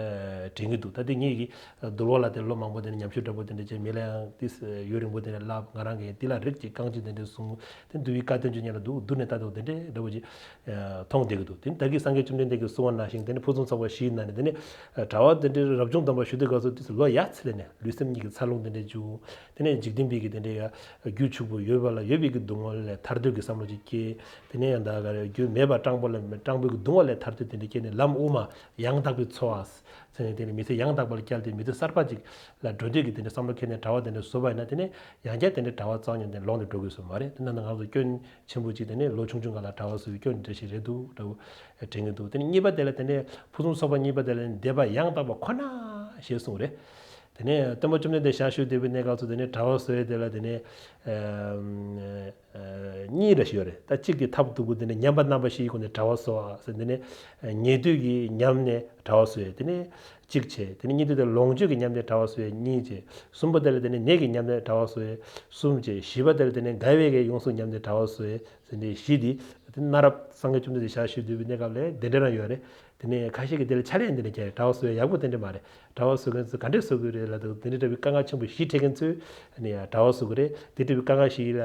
དྲན་གྱི་འདུག་ད་དེ་ངེད་ཀྱི་འདུལ་བ་ལ་དེ་ལོ་མང་པོ་དེ་ནས་ཉམས་ཞིབ་འདྲ་པོ་དེ་འདྲ་བྱས། མི་ལ་ཡང་དེ་ཡུན་རིང་པོ་དེ་ནས་བསླབ། ང་རང་གིས་དེ་ལ་རིགས་ཀྱི་རྐང་གཅིག་དེ་འདྲ་བཟུང་། དེ་འདུལ་བའི་བཀའ་བསྟན་བཅོ་ལྔ་ལ་འདུག་བསྡུར་ནས་ལྟ་དུས་དེ་འདྲའི་འདྲ་པོ་ཅིག་མཐོང་བསྡད་ཀྱི་འདུག་དེ་ནི་ད་གིན་སངས་རྒྱས་བཅོམ་ལྡན་འདས་ཀྱིས་གསུངས་པ་ནང་བཞིན་དེ་ནི་ཕུན་སུམ་ཚོགས་པ་བཞིའི་ནང་ནས་དེ་ནི་གྲྭ་བ་དེ་འདྲའི་རབ་བྱུང་དམ་པ་ཞུ་དུས་སྐབས་སུ་དེ་ཚོ་ལོ་ཡ་ཚ་ལས་ནས་ལུས་སེམས་གཉིས་ཀྱི་འཚར་ལོངས་དེ་འདྲ་བྱུང་། དེ་ནས་འཇིག་རྟེན་པའི་གི་དེ་འདྲའི་ཡ་རྒྱུ་ཕྱུག་པོ་ཡོད་པ་ལ་ཡོད་པའི་གི་སྡུག་བསྔལ་ལས་ཐར་འདོད་ཀྱི་བསམ་བློ་ཅིག་སྐྱེས། དེ་ནས་ཡང་ད་ག་རེ་རྒྱུ་མེད་པ་སྤྲང་པོ་ལ་སྤྲང་པོའི་གི་སྡུག་བསྔལ་ལས་ཐར་འདོད་དེ་འདྲ་སྐྱེས་ནས་ལམ་དབུ་མ་ཡང་དག་པའི་འཚོ་བ་ཟེར་ནས་དེ་ནས་མི་ཚེ་ཡང་དག་པར་བསྐྱལ་ཏེ་མི་ཚེ་གསར་པ་ཅིག་ལ་འགྲོ་འདོད་ཀྱི་དེ་འདྲ་བསམ་བློ་འཁྱེར་ནས་གྲྭ་བ་དེ་འདྲ་བཟོས་པ་ཡིན་ན་དེ་ནས་ཡང་བསྐྱར་དེ་འདྲའི་གྲྭ་བ་རྩ་བ་ཉིད་ནས་ལོག་ནས་འགྲོ་དགོས་སོ་མ་རེད། དེ་ན་ང་ཚོ་སྐྱོན་ཆེན་པོ་ཅིག་དེ་ནས་ལོ་ཆུང་ཆུང་སྒང་ལ་གྲྭ་བ་བཟོ་བའི་སྐྱོན་འདྲ་ཞིག་རེད་འདུག་འདྲ་བོ་དྲན་གྱི་འདུག་དེ་ནས་གཉིས་པ་དེ་ལ་དེ་ནས་ཕུན་སུམ་ཚོགས་པ་གཉིས་པ་དེ་ལ་བཟླས་པ་ཡང་དག་པ་ཁོ་ན་ཞེས་གསུངས་རེད། དེ་ནས་སྟོན་པ་བཅོམ་ལྡན་འདས་ཞལ་བཞུགས་བསྡད་པའི་གནས་སྐབས་སུ་དེ་ནས་གྲྭ་བ་བཟོ་ཡས་དེ་ལ་དེ་ནས་གཉིས་རེ་ཞིག་ཡོད་རེད། ད་གཅིག་དེ་ཐབས་སྡུག་པོ་དེ་ནས་ཉམས་པ་རྣམ་པ་བཞིའི་སྒོ་ནས་གྲྭ་བ་བཟོ་བ་ཟེར། དེ་ནས་ཉེ་དུས་ཀྱི་ཉམས་ནས་གྲྭ་བ་བཟོ་ཡས་དེ་ནས་གཅིག་བྱས། དེ་ནས་གཉིས་དེ་དེ་ལོངས་སྤྱོད་ཀྱི་ཉམས་ནས་གྲྭ་བ་བཟོ་ཡས་གཉིས་བྱས། གསུམ་པ་དེ་ལ་དེ་ནས་ནད་ཀྱི་ཉམས་ནས་གྲྭ་བ་བཟོ་ཡས་གསུམ་བྱས། བཞི་པ་དེ་ལ་དེ་ནས་དགའ་བའི་གི་ཡོངས་སུ་ཉམས་ནས་གྲྭ་བ་བཟོ་ཡས་ཟེར་ནས་བཞི་དེ། དེ་གནའ་རབས་སངས་རྒྱས་བཅོམ་ལྡན་འདས་ཞལ་བཞུགས་སྡོད་པའི་གནས་སྐབས་ལ་དེ་འདྲ་རང་ཡོད་རེད། དེ་ནས་ཁ་ཤས་ཀྱིས་དེ་ལ་ཕྱག་ལས་འདི་འདྲ་རྒྱག་རེད། གྲྭ་བ་བཟོ་ཡས་ཡག་པོ་དེ་འདྲ་མ་རེད། གྲྭ་བ་བཟོ་མཁན་ཚོ་ག་འདྲས་བཟོ་དགོས་རེད་ལབ་དུས་དེ་འདྲ་འདྲ་བའི་དཀའ་ངལ་ཆེན་པོ་བཞི་འཕྲད་མཁན་ཚོས་ནི་ཡང་གྲྭ་བ་བཟོ་གི་རེད། དེ་འདྲ་བའི་དཀའ་ངལ་བཞི་ལ་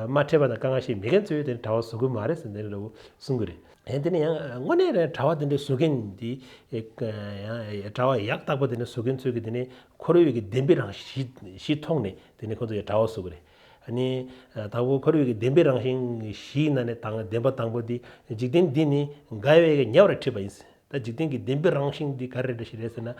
མ་འཕྲད་པ་དང་དཀའ་ངལ་བཞི་མེད་མཁན་ཚོས་དེ་གྲྭ་བ་བཟོ་གི་མ་རེད་ཟེར་འདི་འདྲ་འདྲ་བོ་གསུང་གི་རེད། ཡང་དེ་ནས་ཡང་དངོས་གནས་རང་གྲྭ་བ་དེ་འདྲ་བཟོ་མཁན་དེ་ཡང་གྲྭ་བ་ཡག་རྟག་པ་དེ་འདྲ་བཟོ་མཁན་ཚོས་ཀྱི་དེ་ནས་འཁོར་བའི་གི་བདེན་པའི་རང་བཞིན་མཐོང་ནས་དེ་ནས་ཁོ་ཚོ་ཡང་གྲྭ་བ་བཟོ་གི་རེད། ཨ་ནི་དང་པོ་འཁོར་བའི་གི་བདེན་པའི་རང་བཞིན་བཞིའི་ནང་ནས་དང་བདེན་པ་དང་པོ་འདི་འཇིག་རྟེན་འདི་ནི་དགའ་བའི་གི་ཉེ་བར་འཁྲིད་པ་ཡིན། ད་འཇིག་རྟེན་གྱི་བདེན་པའི་རང་བཞིན་འདི་ག་རེ་རེད་ཞིག་རེད་ཟེར་ན།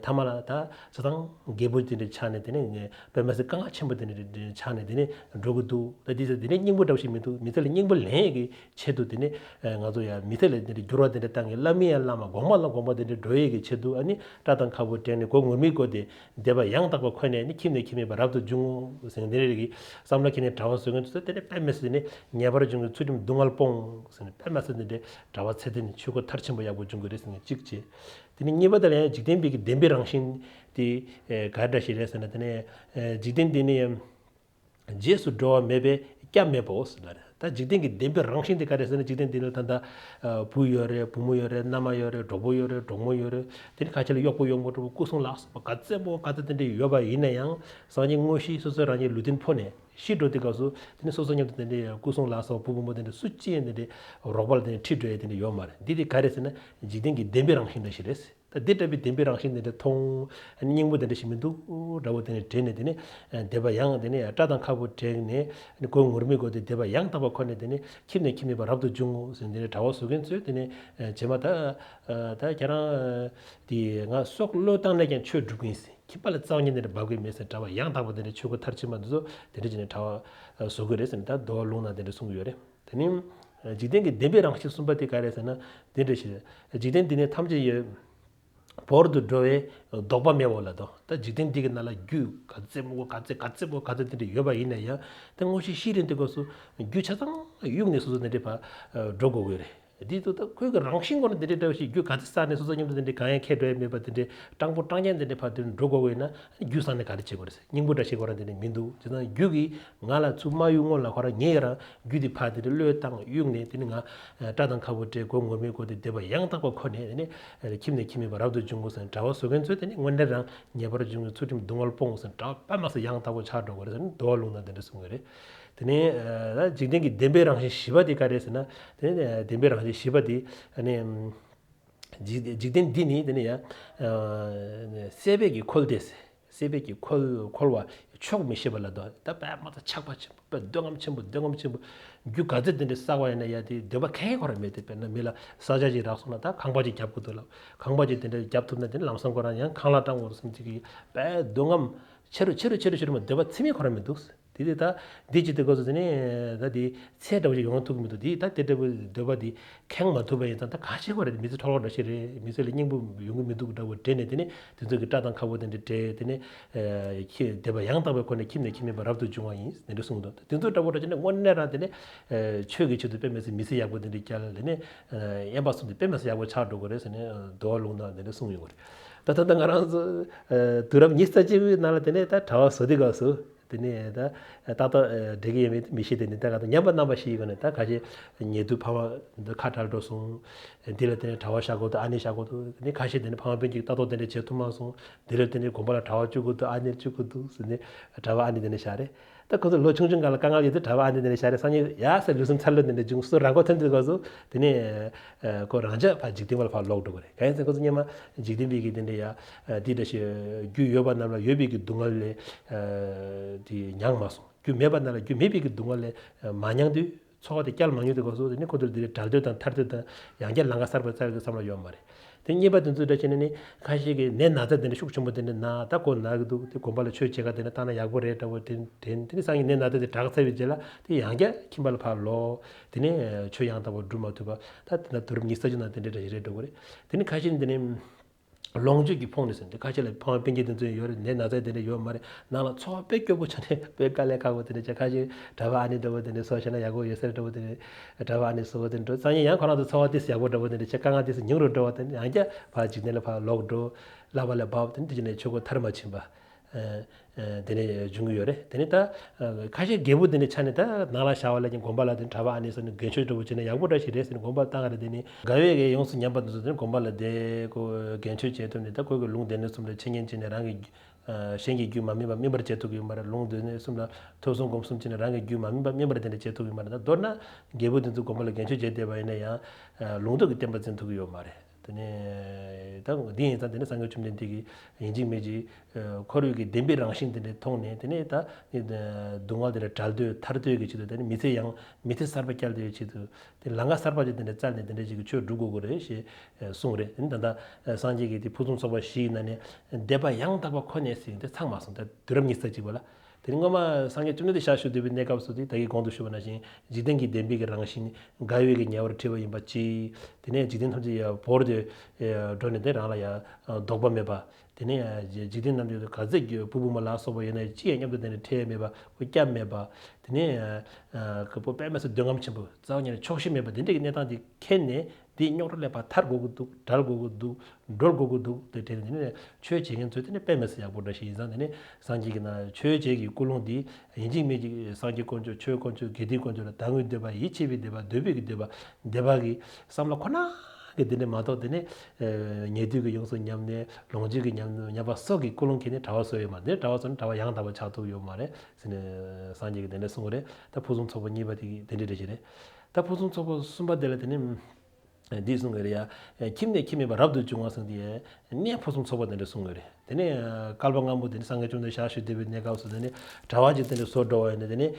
ཐ་མ་ལ་ད་ཆ་ཚང་རྒད་པོ་དེ་འདྲ་ཆགས་ནས་དེ་ནས་དཔེ་མ་སྲིད་དཀའ་ངལ་ཆེན་པོ་དེ་འདྲ་ཆགས་ནས་དེ་ནས་འགྲོ་གི་འདུག་ད་འདི་ཚོ་དེ་ནས་སྙིང་པོ་འདྲ་བོ་ཞིག་མི་འདུག་མི་ཚེ་ལ་སྙིང་པོ་ལེན་ཡས་ཀྱི་ཆེད་དུ་དེ་ནས་ང་ཚོ་ཡང་མི་ཚེ་ལ་དེ་འདྲ་འགྱུར་བ་དེ་འདྲ་བཏང་ངས་བླ་མའི་ཡང་བླ་མ་གོང་མ་ལ་གོང་མ་དེ་འདྲ་འགྲོ་ཡས་ཀྱི་ཆེད་དུ་ཨ་ནི་སྐྲ་དང་ཁ་སྤུ་བྲེགས་ནས་གོས་ངུར་སྨྲིག་གོས་ཏེ། བཟླས་པ་ཡང་དག་པ་ཁོ་ནས་ནི་ཁྱིམ་ནས་ཁྱིམ་མེད་པར་རབ་ཏུ་བྱུང་ཟེར་འདི་རེ་གི་བསམ་བློ་ཁྱེར་ནས་གྲྭ་བ་བཟོ་མཁན་ཚོ་དེ་ནས་དཔེ་མི་སྲིད་ནས་ཉེ་བར་འབྱུང་གི་ཚུལ་ཁྲིམས་སྡུག་བསྔལ་སྤོང་ཟེར་ནས་དཔེ་མི་སྲིད་དེ་འདྲའི་གྲྭ་བ་ཚད་ལྡན་ཆོས་སྒོ་མཐར་ཕྱིན་པ་ཡག་པོ་འབྱུང་གི་རེད་ཟེར་ནས་གཅིག་བྱས། དེ་ནས་གཉིས་པ་དེ་ལ་ཡང་འཇིག་རྟེན་པའི་གི་བདེན་པའི་རང་བཞིན་དེ་ག་འདྲ་ཞིག་རེད་ཟེར་ན། དེ་ནས་འཇིག་རྟེན་འདི་ནི་རྗེས་སུ་འགྲོ་བ་མེད་པས་སྐྱབས་མེད་པའོ་ཟེར་ལ་རེད། ད་འཇིག་རྟེན་གྱི་བདེན་པའི་རང་བཞིན་དེ་ག་རེ་ཟེར་ན། འཇིག་རྟེན་འདི་ལ་ད་ལྟ་བུ་ཡོད་རེད། བུ་མོ་ཡོད་རེད། མནའ་མ་ཡོད་རེད། གྲོགས་པོ་ཡོད་རེད། གྲོགས་མོ་ཡོད་རེད། དེ་ནི་ཁ་ཆེ་ལ་གཡོག་པོ་གཡོག་མོ་གྲོགས་པོ་སྐུ་སྲུང་ལ་སོགས་པ་ག་ཚད་པོ་ག་ཚད་དེ་འདྲ་ཡོད་པ་ཡིན་ན་ཡང་སང་ཉིན་དངོས་གཞི་སོ་སོའི་རང་ཉིད་ལུས་རྟེན་ཕོ་ནས་ཤི་འགྲོ་དུས་སྐབས་སུ་དེ་ནི་སོ་སོ་མཉམ་དུ་དེ་འདྲའི་སྐུ་སྲུང་ལ་སོགས་བུ་བུ་མོ་དེ་འདྲ་སུ་གཅིག་ཡང་དེ་འདྲའི་རོགས་པ་ལ་དེ་འདྲ་ཁྲིད་འགྲོ་ཡ་དེ་འདྲ་ཡོད་མ་རེད། འདི་དེ་ག་རེ་ཟེར་ན་འཇིག་རྟེན་གྱི་བདེན་པའི་རང་བཞིན་འདྲ་ཞིག་རེད། ད་འདི་འདྲ་བའི་བདེན་པའི་རང་བཞིན་དེ་འདྲ་མཐོང་། སྙིང་པོ་དེ་འདྲ་ཞིག་མི་འདུག་འདྲ་བོ་དེ་ནས་དྲན་ནས་དེ་ནས་བདེ་བ་ཡང་དེ་ནས་སྐྲ་དང་ཁ་སྤུ་བྲེགས་ནས་སྒོ་ངུར་སྨྲིག་གོ་དེ་བདེ་བ་ཡང་དག་པ་ཁོ་ནས་དེ་ནས་ཁྱིམ་ནས་ཁྱིམ་མེད་པར་རབ་ཏུ་འབྱུང་ངོ་ཟེར་དེ་ནས་གྲྭ་བ་བཟོ་མཁན་ཚོས་དེ་ནས་རྗེས་མ་ད་ད་ཁྱེད་རང་དེ་ང་སྲོག་བློས་བཏང་ནས་ཀྱང་ཆོས་སྒྲུབ་ཀྱི་ཡིན་ཟེར། ཁྱིམ་པ་ལ་རྩ་བ་ཉིད་ནས་འབབ་ཀྱི་མེད་ཟེར། གྲྭ་བ་ཡང་དག་པ་དེ་འདྲ་ཆོས་སྒོ་མཐར་ཕྱིན་པ་འདི་ཚོ་དེ་འདྲ་བྱས་ནས་གྲྭ་བ་བཟོ་དགོས་རེད་ཟེར་ནས་ད་འདུལ་བ་ལུང་ན་དེ་འདྲ་གསུང་གི་ཡོད་རེད། དེ་ནི་འཇིག་རྟེན་གྱི་བདེན་པའི་རང་བཞིན་གསུམ་པ་དེ་ག་རེ་ཟེར་ན་དེ་འདྲ་ཞིག་རེད། འཇིག་རྟེན་འདི་ནི་ཐམས་ཅད་ཡོད། བོར་དུ་འགྲོ་བའི་ལྡོག་པ་མེད་པ་ལ་དོ། ད་འཇིག་རྟེན་འདི་གི་ནང་ལ་རྒྱུ་ག་ཚད་མོ་ག་ཚད་ག་ཚད་པོ་ག་ཚད་དེ་འདྲ་ཡོད་པ་ཡིན་ན་ཡང་དེ་དངོས་གཞི་ཤི་རན་དུས་སྐབས་སུ་རྒྱུ་ཆ་ཚང་གཡུགས་ནས་སོ་སོ་དེ་འདྲ་ཕར་འགྲོ་དགོས་ཀྱི་རེད། འདི་ཚོ་ད་ཁོའི་གི་རང་བཞིན་སྒོ་ནས་འདི་འདྲའི་འདྲ་བ་ཞིག་རྒྱུ་ག་ཚོད་བསགས་ནས་སོ་སོ་མཉམ་དུ་འདི་འདྲའི་གང་ཡང་ཁྱད་འགྲོ་ཡ་མེད་པ་འདི་འདྲའི་སྤྲང་པོ་སྤྲང་རྐྱང་འདི་འདྲའི་ཕར་འདི་འགྲོ་དགོས་ཀྱི་ཡོད་ན་རྒྱུ་བསགས་ནས་ག་རེ་བྱེད་དགོས་རེད། སྙིང་པོ་འདྲ་ཞིག་ཁོ་རང་འདི་འདྲའི་མི་འདུག་དེ་ཙང་རྒྱུ་གིས་ང་ལ་ཚུར་མ་གཡུག་སྔོན་ལ་ཁོ་རང་ངས་རང་རྒྱུ་འདི་ཕར་འདི་འདྲའི་བློས་བཏང་གཡུག་ནས་དེ་ནི་ང་སྐྲ་དང་ཁ་སྤུ་བྲེགས་སྒོ་ངུར་སྨྲིག་གོ་དེ་བདེ་བ་ཡང་དག་པ་ཁོ་ནས་དེ་ནི་ཁྱིམ་ནས་ཁྱིམ་མེད་པར་རབ་ཏུ་འབྱུང་དགོས་ཟེར་ནས་གྲྭ་བ་བཟོ་མཁན་ཚོས་དེ་ནི་དངོས་གནས་རང་ངེས་པར་འབྱུང་བའི་ཚུལ་ཁྲིམས་སྡུག་བསྔལ་སྤོང་དགོས་ཟེར་ནས་གྲྭ་བ་དཔེ་མ་སྲིད་ཡང་དག་པོ་ཆགས་འགྲོ་དགོས་རེད་ཟེར་ནས་འདུལ་བ་ལུང་ན་དེ་འདྲ་གསུང་གི་རེད། དེ་ནས་ད་འཇིག་རྟེན་གྱི་བདེན་པའི་རང་བཞིན་བཞི་པ་དེ་ག་རེ་ཟེར་ན། དེ་ནས་བདེན་པའི་རང་བཞིན་བཞི་པ་དེ་ནི་འཇིག་འཇིག་རྟེན་འདི་ནི་དེ་ནས་ཡང་སྲེད་པའི་གི་ཁོལ་ཏེ། སྲེད་པའི་གི་ཁོལ་ཁོལ་བ་ཆོག་མི་ཤེས་པ་ལ་དོ། ད་དཔེ་མ་ཚད་ཆགས་པ་ཆེན་པོ་དཔེ་འདོད་རྔམ་ཆེན་པོ་འདོད་རྔམ་ཆེན་པོ། རྒྱུ་ག་ཚོད་དེ་འདྲ་བསགས་པ་ཡིན་ན་ཡང་དེ་འདོད་པ་ཁེངས་ཁོ་ར་མེད་དེ། དཔེར་ན་མི་ལ་ས་ཆ་ཅིག་རག་སོང་ན་ད་ཁང་པ་ཅིག་རྒྱབ་དགོས་འདུག་ལ། ཁང་པ་ཅིག་དེ་འདྲ་རྒྱབ་ཐུབ་ན་དེ་ནི་ལམ་སང་ཁོ་རང་ཡང་ཁང་གླ་སྤྲང་དགོས་སེམས་ཅིག་གི་དཔེ་འདོད་རྔམ་ཆེ་རུ་ཆེ་རུ་ཆེ་རུ་ཆེ་རུ་མ་འདོད་པ་ཚིམ་མེད་ཁོ་ར་མི་འདུག་དེ་དེ་ད་འདི་ཅི་སྟེ་གོ་སོ་དེ་ནས་ད་དེ་ཚེ་འདྲ་བོ་ཞིག་ཡོང་ཐུབ་ཀྱི་མི་འདུག་དེ་ད་དེ་འདྲ་བོ་འདོད་པ་དེ་ཁེངས་མ་ཐུབ་པ་ཡིན་ཙང་ད་ག་ཤེད་གོ་རེད། མི་ཚེ་འཕྲོ་བརླག་འདྲ་ཞིག་རེད། མི་ཚེ་ལ་སྙིང་པོ་ཡོང་གི་མི་འདུག་འདྲ་བོ་དྲན་ནས་དེ་ནས་དེ་ཚོ་གི་སྐྲ་དང་ཁ་སྤུ་དེ་འདྲ་བྲེགས། དེ་ནས་ཁྱི་བདེ་བ་ཡང་དག་པའི་སྒོ་ནས་ཁྱིམ་ནས་ཁྱིམ་མེད་པར་རབ་ཏུ་འབྱུང་བ་ཡིན་དེ་འདྲ་གསུངས་འདུག་དེ་ཚོ་འདྲ་བོ་འདྲ་བྱས་ནས་དངོས་གནས་རང་དེ་ནས་ཆོས་ཀྱི་ཆེད་དུ་དཔེ་མི་སྲིད་མི་ཚེ་ཡག་པོ་དེ་འདྲ་བསྐྱལ། དེ་ནས་དབེན་པ་སོང་དུས་དཔེ་མི་སྲིད་ཡག་པོ་ཆགས་འགྲོ་གི་རེད་ཟེར་ནས་འདུལ་བ་ལུང་ནང་དེ་འདྲ་གསུངས་ཡོང་གི་རེད། ད་ད་ལྟ་ང་རང་ཚོ་དུས་རབས་ཉི་ཤུ་རྩ་གཅིག་པའི་ནང་ལ་དེ་ནས་ད་གྲྭ་བ་བཟོ་དུས་སྐབས་སུ། དེ་ནས་ད་ཏག་ཏག་འགྲིག་གི་ཡོད་མེད་མི་ཤེས། དེ་ནས་ད་ག་ད་ཉམས་པ་རྣམ་པ་ཞིག་ཡོད་ནས་ད་ཁ་ཤས་ཉེ་དུས་ཕ་མ་འདི་ཁ་བྲལ་འགྲོ་སོང་། འདི་ལ་དེ་ནས་གྲྭ་བ་བཞག་དགོས་འདུག་ཨ་ནེ་བཞག་དགོས་འདུག་དེ་ནས་ཁ་ཤས་དེ་ནས་ཕ་མ་སྤུན་གྱིས་ལྟ་རྟོག་དེ་འདྲ་བྱེད་ཐུབ་མ་སོང་། འདི་ལ་དེ་ནས་དགོན་པ་ལ་གྲྭ་བ་བཅུག་དགོས་འདུག་ཨ་ནེ་བཅུག་དགོས་འདུག་ཟེར་ནས་གྲྭ་བ་ཨ་ནེ་དེ་འདྲ་བཞག་རེད། ད་ཁོ་ཚོ་ལོ་ཆུང་ཆུང་སྒང་ལ་དཀའ་ངལ་ཡོད་དུས་གྲྭ་བ་ཨ་ནེ་དེ་འདྲ་བཞག་རེད། སང་ཉིན་ཡ་ཟེར་ལུས་སེམས་འཚར་ལོངས་དེ་འདྲ་བྱུང་སོ་རང་མགོ་ཐོན་དུས་སྐབས་སུ་དེ་ནས་ཁོ་རང་ཅག་ཕར་འཇིག་རྟེན་པ་ལ་ཕར་ལོག་འགྲོ་གི་རེད། གང་ཡིན་ཟེར་ཁོ་ཚོ་སྔོན་མ་འཇིག་རྟེན་པའི་གི་དེ་འདྲ་ཡ་དེ་འདྲ་ཞིག་རྒྱུ་ཡོད་པ་རྣམས་ལ་ཡོད་པའི་གི་སྡུག་བསྔལ་ལས་དེ་མྱངས་མ་སོང་། རྒྱུ་མེད་པ་རྣམས་ལ་རྒྱུ་མེད་པའི་གི་སྡུག་བསྔལ་ལས་མ་མྱངས་དུས་ཚོར་བ་དེ་བསྐྱལ་མ་མྱོང་དུས་སྐབས་སུ་དེ་ནི་ཁོ་ཚོར་དེ་བྲལ་འདོད་དང་ཐར་འདོད་དང་ཡང་བསྐྱར་ལམ་ཁ་གསར་པ་བཙལ་དགོས་བསམ་བློ་ཡོད་མ་རེད། དེ་གཉིས་པ་དེ་ཚོའི་འདྲ་བྱས་ནས་ནི་ཁ་ཤས་ཀྱིས་ནད་ན་ཚ་དེ་འདྲ་ཤུགས་ཆེན་པོ་དེ་འདྲ་ན་ད་ཁོ་ན་གི་འདུག་དེ་དགོན་པ་ལ་ཆོས་བྱེད་ག་དེ་འདྲ་བཏང་ན་ཡག་པོ་རེད་འདྲ་བོ་དེ་དྲན། དེ་ནི་སང་ཉིན་ནད་ན་ཚ་དེ་དྲག་ཚར་བའི་རྗེས་ལ་དེ་ཡང་བསྐྱར་ཁྱིམ་པ་ལ་ཕར་ལོག་དེ་ནས་ཆོས་ཡང་དག་པར་སྒྲུབ་མ་ཐུབ་པ་ད་དེ་འདྲ་དུས་རབས་ཉི་ཤུ་རྩ་གཅིག་ནང་དེ་འདྲའི་འདྲ་ཞིག་རེད་འགྲོ་གི་རེད། དེ་ནི་ཁ་ཤས་ནི་དེ་ནི་ལོངས་སྤྱོད་ཀྱིས་ཕོངས་ནས་ཟེར་ནས་དེ་ཁ་ཤས་ལ་ཕ་མ་སྤུན་མཆེད་དེ་ཚོ་ཡོད་རེད། ནད་ན་ཚ་དེ་འདྲ་ཡོད་མ་རེད། ནང་ལ་འཚོ་བ་དཔེ་སྐྱོ་པོ་ཆགས་ནས་དཔེ་དཀའ་ལས་ཁག་པོ་དེ་འདྲ་ཆགས། ཁ་ཤས་གྲྭ་པ་ཨ་ནེ་འདྲ་བོ་དེ་འདྲ་བཟོས་བྱས་ན་ཡག་པོ་ཡོད་ས་རེད་འདྲ་བོ་དེ་འདྲ། གྲྭ་པ་ཨ་ནེ་བཟོ་བོ་དེ་འདྲ་སང་ཉིན་ཡང་ཁོ་རང་ཚོ་འཚོ་བ་ཏོག་ཙམ་ཡག་པོ་འདྲ་བོ་དེ་འདྲ་བྱས། དཀའ་ངལ་ཏོག་ཙམ་ཉུང་རུ་འགྲོ་བ་དེ་འདྲ། ཡང་བསྐྱར་ཕར་འཇིག་རྟེན་ལ་ཕར་ལོག་འགྲོ། བསླབ་པ་ལས་བབས། དེ་འདྲ་བྱས་ནས་ཆོས་སྒོ་མཐར་མ་ཕྱིན་པ། ཨ་ཨ་དེ་འདྲ་བྱུང་གི་ཡོད་རེད། དེ་ནས་ད་ཨ་ཁ་ཤས་རྒད་པོ་དེ་འདྲ་ཆགས་ནས་ད་ནང་ལ་བཞག་པ་ལ་ཀྱང་དགོན་པ་ལ་དེ་གྲྭ་པ་ཨ་ནེ་བཟོས་ནས་རྒན་ཆོས་འདྲ་བོ་བྱས་ན་ཡག་པོ་འདྲ་ཞིག་རེད་ཟེར་ནས་དགོན་པར་བཏང་ག་རེད། དེ་ནས་དགའ་བའི་གི་ཡོངས་སུ་ཉམས་པ་འདི་ཚོ་དེ་ནས་དགོན་པ་ལ་བསྡད་ཁོ་རྒན་ཆོས་བྱེད་ཐུབ་ནས་ད་ཁོ་གི་ལུང་སྡེ་སྣོད་གསུམ་ལ་འཆད་ཉན་བྱས་ནས་རང་གི་ཨ་གཞན་གྱི་རྒྱུད་མ་སྨིན་པ་སྨིན་པར་བྱེད་ཐུབ་ཀྱི་ཡོད་མ་རེད། ལུང་སྡེ་སྣོད་གསུམ་ལ་ཐོས་བསམ་སྒོམ་གསུམ་བྱས་ནས་རང་གི་རྒྱུད་མ་སྨིན་པ་སྨིན་པར་དེ་འདྲ་བྱེད་ཐུབ་ཀྱི་ཡོད་མ་རེད། ད་མདོར་ན་རྒད་པོ་དེ་ཚོ་དགོན་པ་ལ་རྒན་ཆོས་བྱས་བསྡད་པ་ཡིན་ན་ཡང་ཨ་ལུང་རྟོགས་ཀྱི་བསྟན་པ་འཛིན་ཐུབ་ཀྱི་ཡོད་མ་རེད། དེ་ནས་ད་འདི་ཡིན་ཙང་དེ་ནི་སངས་རྒྱས་བཅོམ་ལྡན་འདས་ཀྱིས་ཡིན་གཅིག་མིན་གཅིག་ཨ་འཁོར་བའི་གི་བདེན་པའི་རང་བཞིན་དེ་འདྲ་མཐོང་ནས། དེ་ནས་ད་སྡུག་བསྔལ་དེ་འདྲ་བྲལ་འདོད་ཐར་འདོད་ཀྱི་ཆེད་དུ། དེ་ནི་མི་ཚེ་ཡང་མི་ཚེ་གསར་པ་བསྐྱལ་འདོད་ཀྱི་ཆེད་དུ། དེ་ལམ་ཁ་གསར་པ་ཅིག་དེ་འདྲ་བཙལ་ནས་དེ་འདྲ་ཞིག་གི་ཆོས་སྒྲུབ་དགོས་ཀྱི་རེད་ཞེས་གསུངས་རེད། དེ་ནི་ད་ལྟ་སངས་རྒྱས་ཀྱིས་དེ་ཕུན་སུམ་ཚོགས་པ་བཞིའི་ནང་ནས་བདེ་བ་ཡང་དག་པ་ཁོ་ནས་ཟེར་དེ་ཚང་མ་སོང་། ད་དུས་རབས་ཉི་ཤུ་རྩ་གཅིག་པ་ལ། དེ་ནི་སྔོན་མ་སངས་རྒྱས་བཅོམ་ལྡན་འདས་ཞལ་བཞུགས་བསྡད་པའི་གནས་སྐབས་སུ་དེ་ད་གིན་གོང་དུ་ཞུས་པ་ནང་བཞིན་འཇིག་རྟེན་གྱི་བདེན་པའི་གི་རང་བཞིན་དགའ་བའི་གི་ཉེ་བར་འཁྲིལ་བ་ཡིན་པ་གཅིག་དེ་ནས་འཇིག་རྟེན་ཐམས་ཅད་ཡར་བོར་ཏེ་འགྲོ་ནས་དེ་རང་ལ་ཡང་ལྡོག་པ་མེད་པ། དེ་ནས་འཇིག་རྟེན་རྣམས་ཀྱི་ག་ཚད་ཀྱི་བུ་བུ་མོ་ལ་སོགས་པ་ཡོད་ན་ཅི་ཡང་མཉམ་དུ་དེ་ནས་འཕྲད་མེད་པ། སྐྱབས་མེད་པ། དེ་ནས་ཁོ་བོ་དཔེ་མི་སྲིད་འདོད་རྔམ་ཆེན་པོ། རྩ་བ་ཉིད་ནས་ཆོག་ཤེས་མེད་པ། དེ་འདྲ་གི་གནས་སྟངས་དེ་མཁྱེན་ནས་ དེ་རྙོག་དྲ་ལས་ཕར་ཐར་དགོས་ཀྱི་འདུག་བྲལ་དགོས་ཀྱི་འདུག་འགྲོལ་དགོས་ཀྱི་འདུག་དེ་དྲན་ནས་ཆོས་བྱེད་མཁན་ཚོས་དེ་ནི་དཔེ་མི་སྲིད་ཡག་པོ་འདྲ་ཞིག་ཡིན་ཙང་། དེ་ནི་སངས་རྒྱས་ཀྱི་ན་ཆོས་བྱེད་ཀྱི་ཀུན་སློང་འདི་ཡིན་གཅིག་མིན་གཅིག་སངས་རྒྱས་དཀོན་མཆོག་ཆོས་དཀོན་མཆོག་དགེ་འདུན་དཀོན་མཆོག་ལ་དད་ངེས་འདོད་པ་ཡིད་ཆེས་པའི་འདོད་པ་འདོད་པའི་གི་འདོད་པ་འདོད་པ་གི་བསམ་བློ་ཁོ་ན་གི་དེ་འདྲ་མ་གཏོགས། དེ་ནི་ཉེ་དུས་ཀྱི་ཡོངས་སུ་ཉམས་ནས་ལོངས་སྤྱོད་ཀྱི་ཉམས་ཉམས་པ་སོགས་ཀྱི་ཀུན་སློང་གིས་ནི་གྲྭ་བ་བཟོ་ཡོད་མ་རེད། གྲྭ་བ་བཟོ་ནི་གྲྭ་བ་ཡང་དག་པ་ཆགས་ཐུབ་ཡོད་མ་རེད་ཟེར་ནས་སངས་རྒྱས་ཀྱིས་དེ་འདྲ་གསུངས་པ་རེད། ད་ཕུན་སུམ་ཚོགས་པ་གཉིས་པ་དེ་གི་དེ་འདྲ་རེད་ཞེས་རེད། ད་ཕུན་སུམ་ཚོགས་པ་གསུམ་པ་དེ་ལ་དེ་ནི། འདི་གསུང་གི་རེད་ཡ། ཁྱིམ་ནས་ཁྱིམ་མེད་པར་རབ་ཏུ་བྱུང་བ་གསུངས་ཏེ། གནས་ཕུན་སུམ་ཚོགས་པ་དེ་འདྲ་གསུང་གི་རེད། དེ་ནས་བསྐལ་པ་སྔ་མོ་དེ་ནས་སངས་རྒྱས་བཅོམ་ལྡན་ཞལ་བཞུགས་བསྡད་པའི་གནས་སྐབས་སུ་དེ་ནས་གྲྭ་བ་ཅིག་དེ་འདྲ་བཟོ་འགྲོ་བ་ཡིན་ན། དེ་ནས་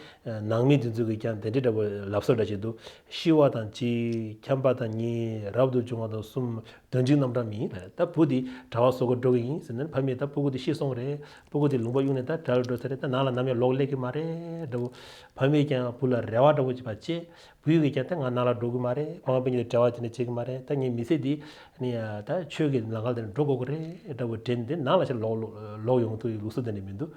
ནང་མི་དེ་ཚོ་གིས་ཀྱང་དེ་འདྲ་འདྲ་བོ་ལབ་ས་འདྲ་ཞིག་འདུག་ཤི་བ་དང་གཅིག་འཁྱམས་པ་དང་གཉིས། རབ་ཏུ་བྱུང་བ་དང་གསུམ། དོན་གཅིག་རྣམ་གྲངས་མིན་ལ། ད་བུ་དེ་གྲྭ་བ་བཟོ་གི་འགྲོ་གི་ཡིན་ཟེར་ན། ཕ་མས་ད་སྤུ་གུ་དེ་ཤི་སོང་རེད། སྤུ་གུ་དེ་ལུང་པ་གཡུགས་ནས་ད་གྲྭ་ལ་འགྲོ་ས་རེད། ད་ནང་ལ་ནམ་ཡང་ལོག་སླེབས་ཀྱི་མ་རེད་འདྲ་བོ། ཕ་མས་ཀྱང་བུ་ལ་རེ་བ་འདྲ་བོ་ཅིག་ཕར་བྱས། བུ་ཡིས་ཀྱང་ད་ང་ནང་ལ་འགྲོ་གི་མ་རེད། ཁོང་པ་གཉིས་ལ་འབྲེལ་བ་དེ་འདྲ་བྱེད་ཀྱི་མ་རེད། ད་ངའི་མི་ཚེ་འདི་ནི་ད་ཆོས་ཀྱི་ལམ་ཁ་དེ་འགྲོ་དགོས་ཀྱི་རེད་འདྲ་བོ་དྲན་ཏེ་ནང་ལ་ཕྱིར་ལོག་ལོག་ཡོང་ཐུབ་པའི་ལུགས་སྲོལ་དེ་འདྲ་མི་འདུག་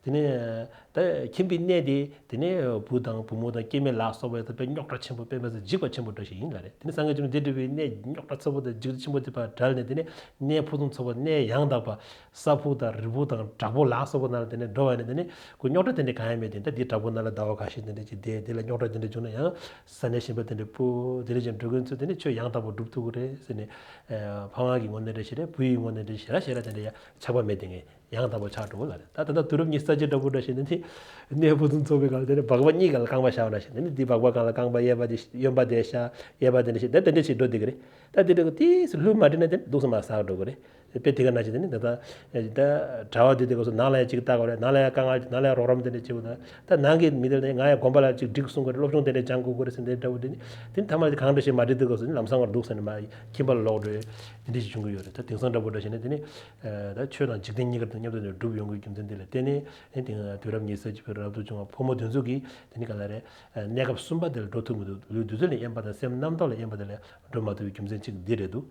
དེ་ནས་ད་ཁྱིམ་པའི་གནས་དེ་དེ་ནས་བུ་དང་བུ་མོ་དང་སྐྱེ་དམན་ལ་སོགས་པ་དེ་དཔེ་རྙོག་དྲ་ཆེན་པོ། དཔེ་མི་སྲིད་འཇིགས་པ་ཆེན་པོ་འདྲ་ཞིག་ཡིན་ལ་རེད། དེ་ནས་སངས་རྒྱས་བཅོམ་ལྡན་འདས་འདི་འདྲ་བའི་གནས་རྙོག་དྲ་ཚ་པོ་དང་འཇིགས་ཆེན་པོ་དེ་ཕར་བྲལ་ནས། དེ་ནས་གནས་ཕུན་སུམ་ཚོགས་པ། གནས་ཡང་དག་པ། ས་ཕུག་དང་རི་ཕུག་དང་བྲག་ཕུག་ལ་སོགས་པ་ནང་ལ་དེ་ནས་འགྲོ་བ་ནི་དེ་ནས་ཁོ་རྙོག་དྲ་དེ་འདྲ་གང་ཡང་མེད་དེ། ད་འདི་བྲག་ཕུག་ནང་ལ་ཟླ་བ་ཁ་ཤས་དེ་འདྲ་ཅིག་བསྡད། དེ་ལ་རྙོག་དྲ་དེ་འདྲ་བྱུང་ན་ཡང་ས་གནས་གཞན་པ་དེ་འདྲ་སྤོ། དེ་འདྲ་ཅིག་འགྲོ་མཁན་ཚོ་དེ་ནས་ཆོས་ཡང་དག་པ་སྒྲུབ་ཐུབ་ཀྱི་རེད་ཟེར་ནས། ཕ་མ་གི་ངོས་ནས་འདྲ་ཞིག་རེད། བུ་ཡི་ངོས་ནས་འདྲ་ཞིག་རེད། ཞེ་དྲག་དེ་འདྲ་ཡང་ཆགས་པ་མེད་དེ་ངས་ཡང་དག་པ་ཆགས་འགྲོ་གི་ལ་རེད། ད་ད་ལྟ་དུས་རབས་ཉི་ཤུ་རྩ་གཅིག་འདྲ་པོ་འདྲ་ཞིག་ནི་དེ་གནས་ཕུན་སུམ་ཚོགས་པའི་སྒང་ལ་དེ་ནས་སྦག་སྦག་གཉིས་སྒང་ལ་རྐང་པ་བཞག་འདྲ་ཞིག་ནི། དེ་སྦག་སྦག་སྒང་ལ་རྐང་པ་གཡས་པ་དེ་གཡོན་པ་དེ་བཞག་གཡས་པ་དེ་འདྲ་ཞིག་ད་དེ་འདྲ་ཞིག་འགྲོ་བསྡད་ཀྱི་རེད། ད་དེ་འདྲ་གི་དེ་ལྷུར་མ་འདྲེས་ན་དེ་ནི་འདུག་སེ་མར་ཟག་འགྲོ་གི་རེད། དཔེ་དེ་ག་ནང་བཞིན་དེ་ནི་ད་ལྟ་ད་གྲྭ་བ་དེ་དེ་ག་སོ་ནང་ལ་ཡང་ཅིག་ལྟ་དགོས་རེད། ནང་ལ་ཡང་དཀའ་ངལ། ནང་ལ་ཡང་རོགས་རམ་དེ་འདྲ་བྱེད་དགོས་ན། ད་ནང་གི་མི་དེ་ནི་ང་ཡང་དགོན་པ་ལ་ཅིག་འགྲིག་གསུང་དགོས་རེད། སློབ་སྦྱོང་དེ་འདྲ་སྦྱང་དགོས་ཀྱི་རེད་ཟེར་འདི་འདྲ་བོ་དེ་ནི། དེ་ནི་ཐ་མ་དེ་གང་འདྲ་ཞིག་མ་འགྲིག་དུས་སྐབས་སུ་ནི་ལམ་སང་བར་འདུག་ཟེར་ནས་མར་ཁྱིམ་པ་ལ་ལོག་འགྲོ་ཡ་འདི་འདྲ་ཞིག་བྱུང་གི་ཡོད་རེད། ད་དེང་སང་འདྲ་པོ་འདྲ་བྱས་ན་དེ་ནི་ད་ཆོས་དང་འཇིག་རྟེན་གཉིས་ཀ་དང་མཉམ་དུ་ནས་སྒྲུབ་ཡོང་གི་རྒྱུ་མཚན་དེ་ལ་བརྟེན་ནས། ཨེ་དེང་དུས་རབས་ཉི་ཤུ་རྩ་གཅིག་པའི་རབ་ཏུ་བྱུང་བ་ཕོ་མོ་དེ་ཚོ་གིས་དེ་ནི་ག་ལ་རེད། གནས་སྐབས་གསུམ་པ་དེ་ལ་འགྲོ་ཐུབ་མི་འདུག་ལུས་འདུལ་ཚུལ་ལ་དབྱེན་པ་དང་སེམས་རྣམ་རྟོག་ལ་དབྱེན་པ་དེ་ལ་འགྲོ་མ་ཐུབ་པའི་རྒྱུ་མཚན་གཅིག་འདི་རེད་འདུག་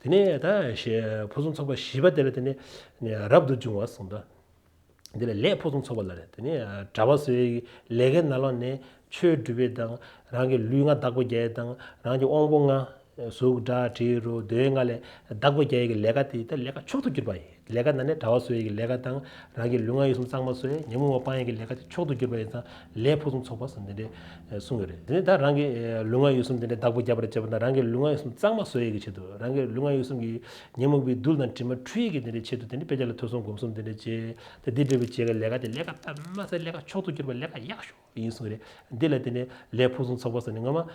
དེ་ནས་ད་ཞེ་ཕུན་སུམ་ཚོགས་པ་བཞི་པ་དེ་ལ་དེ་ནི་རབ་ཏུ་བྱུང་བ་གསུངས་ད། འདི་ལ་ལས་ཕུན་སུམ་ཚོགས་པ་ལ་རེད། དེ་ནས་གྲྭ་པ་བཟོ་ཡི་ལས་ཀའི་ནང་ལོགས་ནས་ཆོས་སྒྲུབ་པའི་དང་། རང་གི་ལུས་ངག་བདག་པོ་རྒྱག་ཡི་དང་། རང་གི་དབང་པོ་ལྔ་གཟུགས་སྒྲ་དྲི་རོ་འདོད་ལྔ་ལས་བདག་པོ་རྒྱག་ཡི་གི་ལས་ཀ་དེ་ད་ལས་ཀ་མཆོག་ཏུ་གྱུར་པ་ཡིན། ལས་ཀ་ནང་ནས་གྲྭ་པ་བཟོ་ཡི་གི་ལས་ཀ་དང་། རང་གི་ལུས་ངག་ཡིད་གསུམ་གཙང་མ་བཟོ་ཡི་ཉོན་མོངས་པ་སྤང་ཡི་གི་ལས་ཀ་དེ་མཆོག་ཏུ་གྱུར་པ་ཡིན་ཙང་ལས་ཕུན་སུམ་ཚོགས་པ་ཟེར་འདི་འདྲའི་གསུང་གི་རེད། དེ་ནས་ད་རང་གི་ལུས་ངག་ཡིད་གསུམ་དེ་འདྲའི་བདག་པོ་རྒྱག་པར་བྱེད་པ་དང་། རང་གི་ལུས་ངག་ཡིད་གསུམ་གཙང་མ་བཟོ་ཡི་གི་ཆེད་དུ། རང་གི་ལུས་ངག་ཡིད་གསུམ་གྱི་ཉོན་མོངས་པའི་རྡུལ་དང་དྲི་མ་འཁྲུ་ཡི་གི་དེ་འདྲའི་ཆེད་དུ། དེ་ནི་དཔེ་ཆ་ལ་ཐོས་བསམ་སྒོམ་གསུམ་དེ་འདྲ་བྱས། དེ་འདི་འདྲ་བའི་བྱེད་ཀྱི་ལས་ཀ་དེ་ལས་ཀ་དཔེ་མ་སྲིད་ལས་ཀ་མཆོག་ཏུ་གྱུར་པ་ལས་ཀ་ཡག་ཤོས་ཡིན་གསུངས་རེད། འདི་ལ་དེ་ནི་ལས་ཕུན་སུམ་ཚོགས་པ་ཟེར་ནས་སྔོན་མ་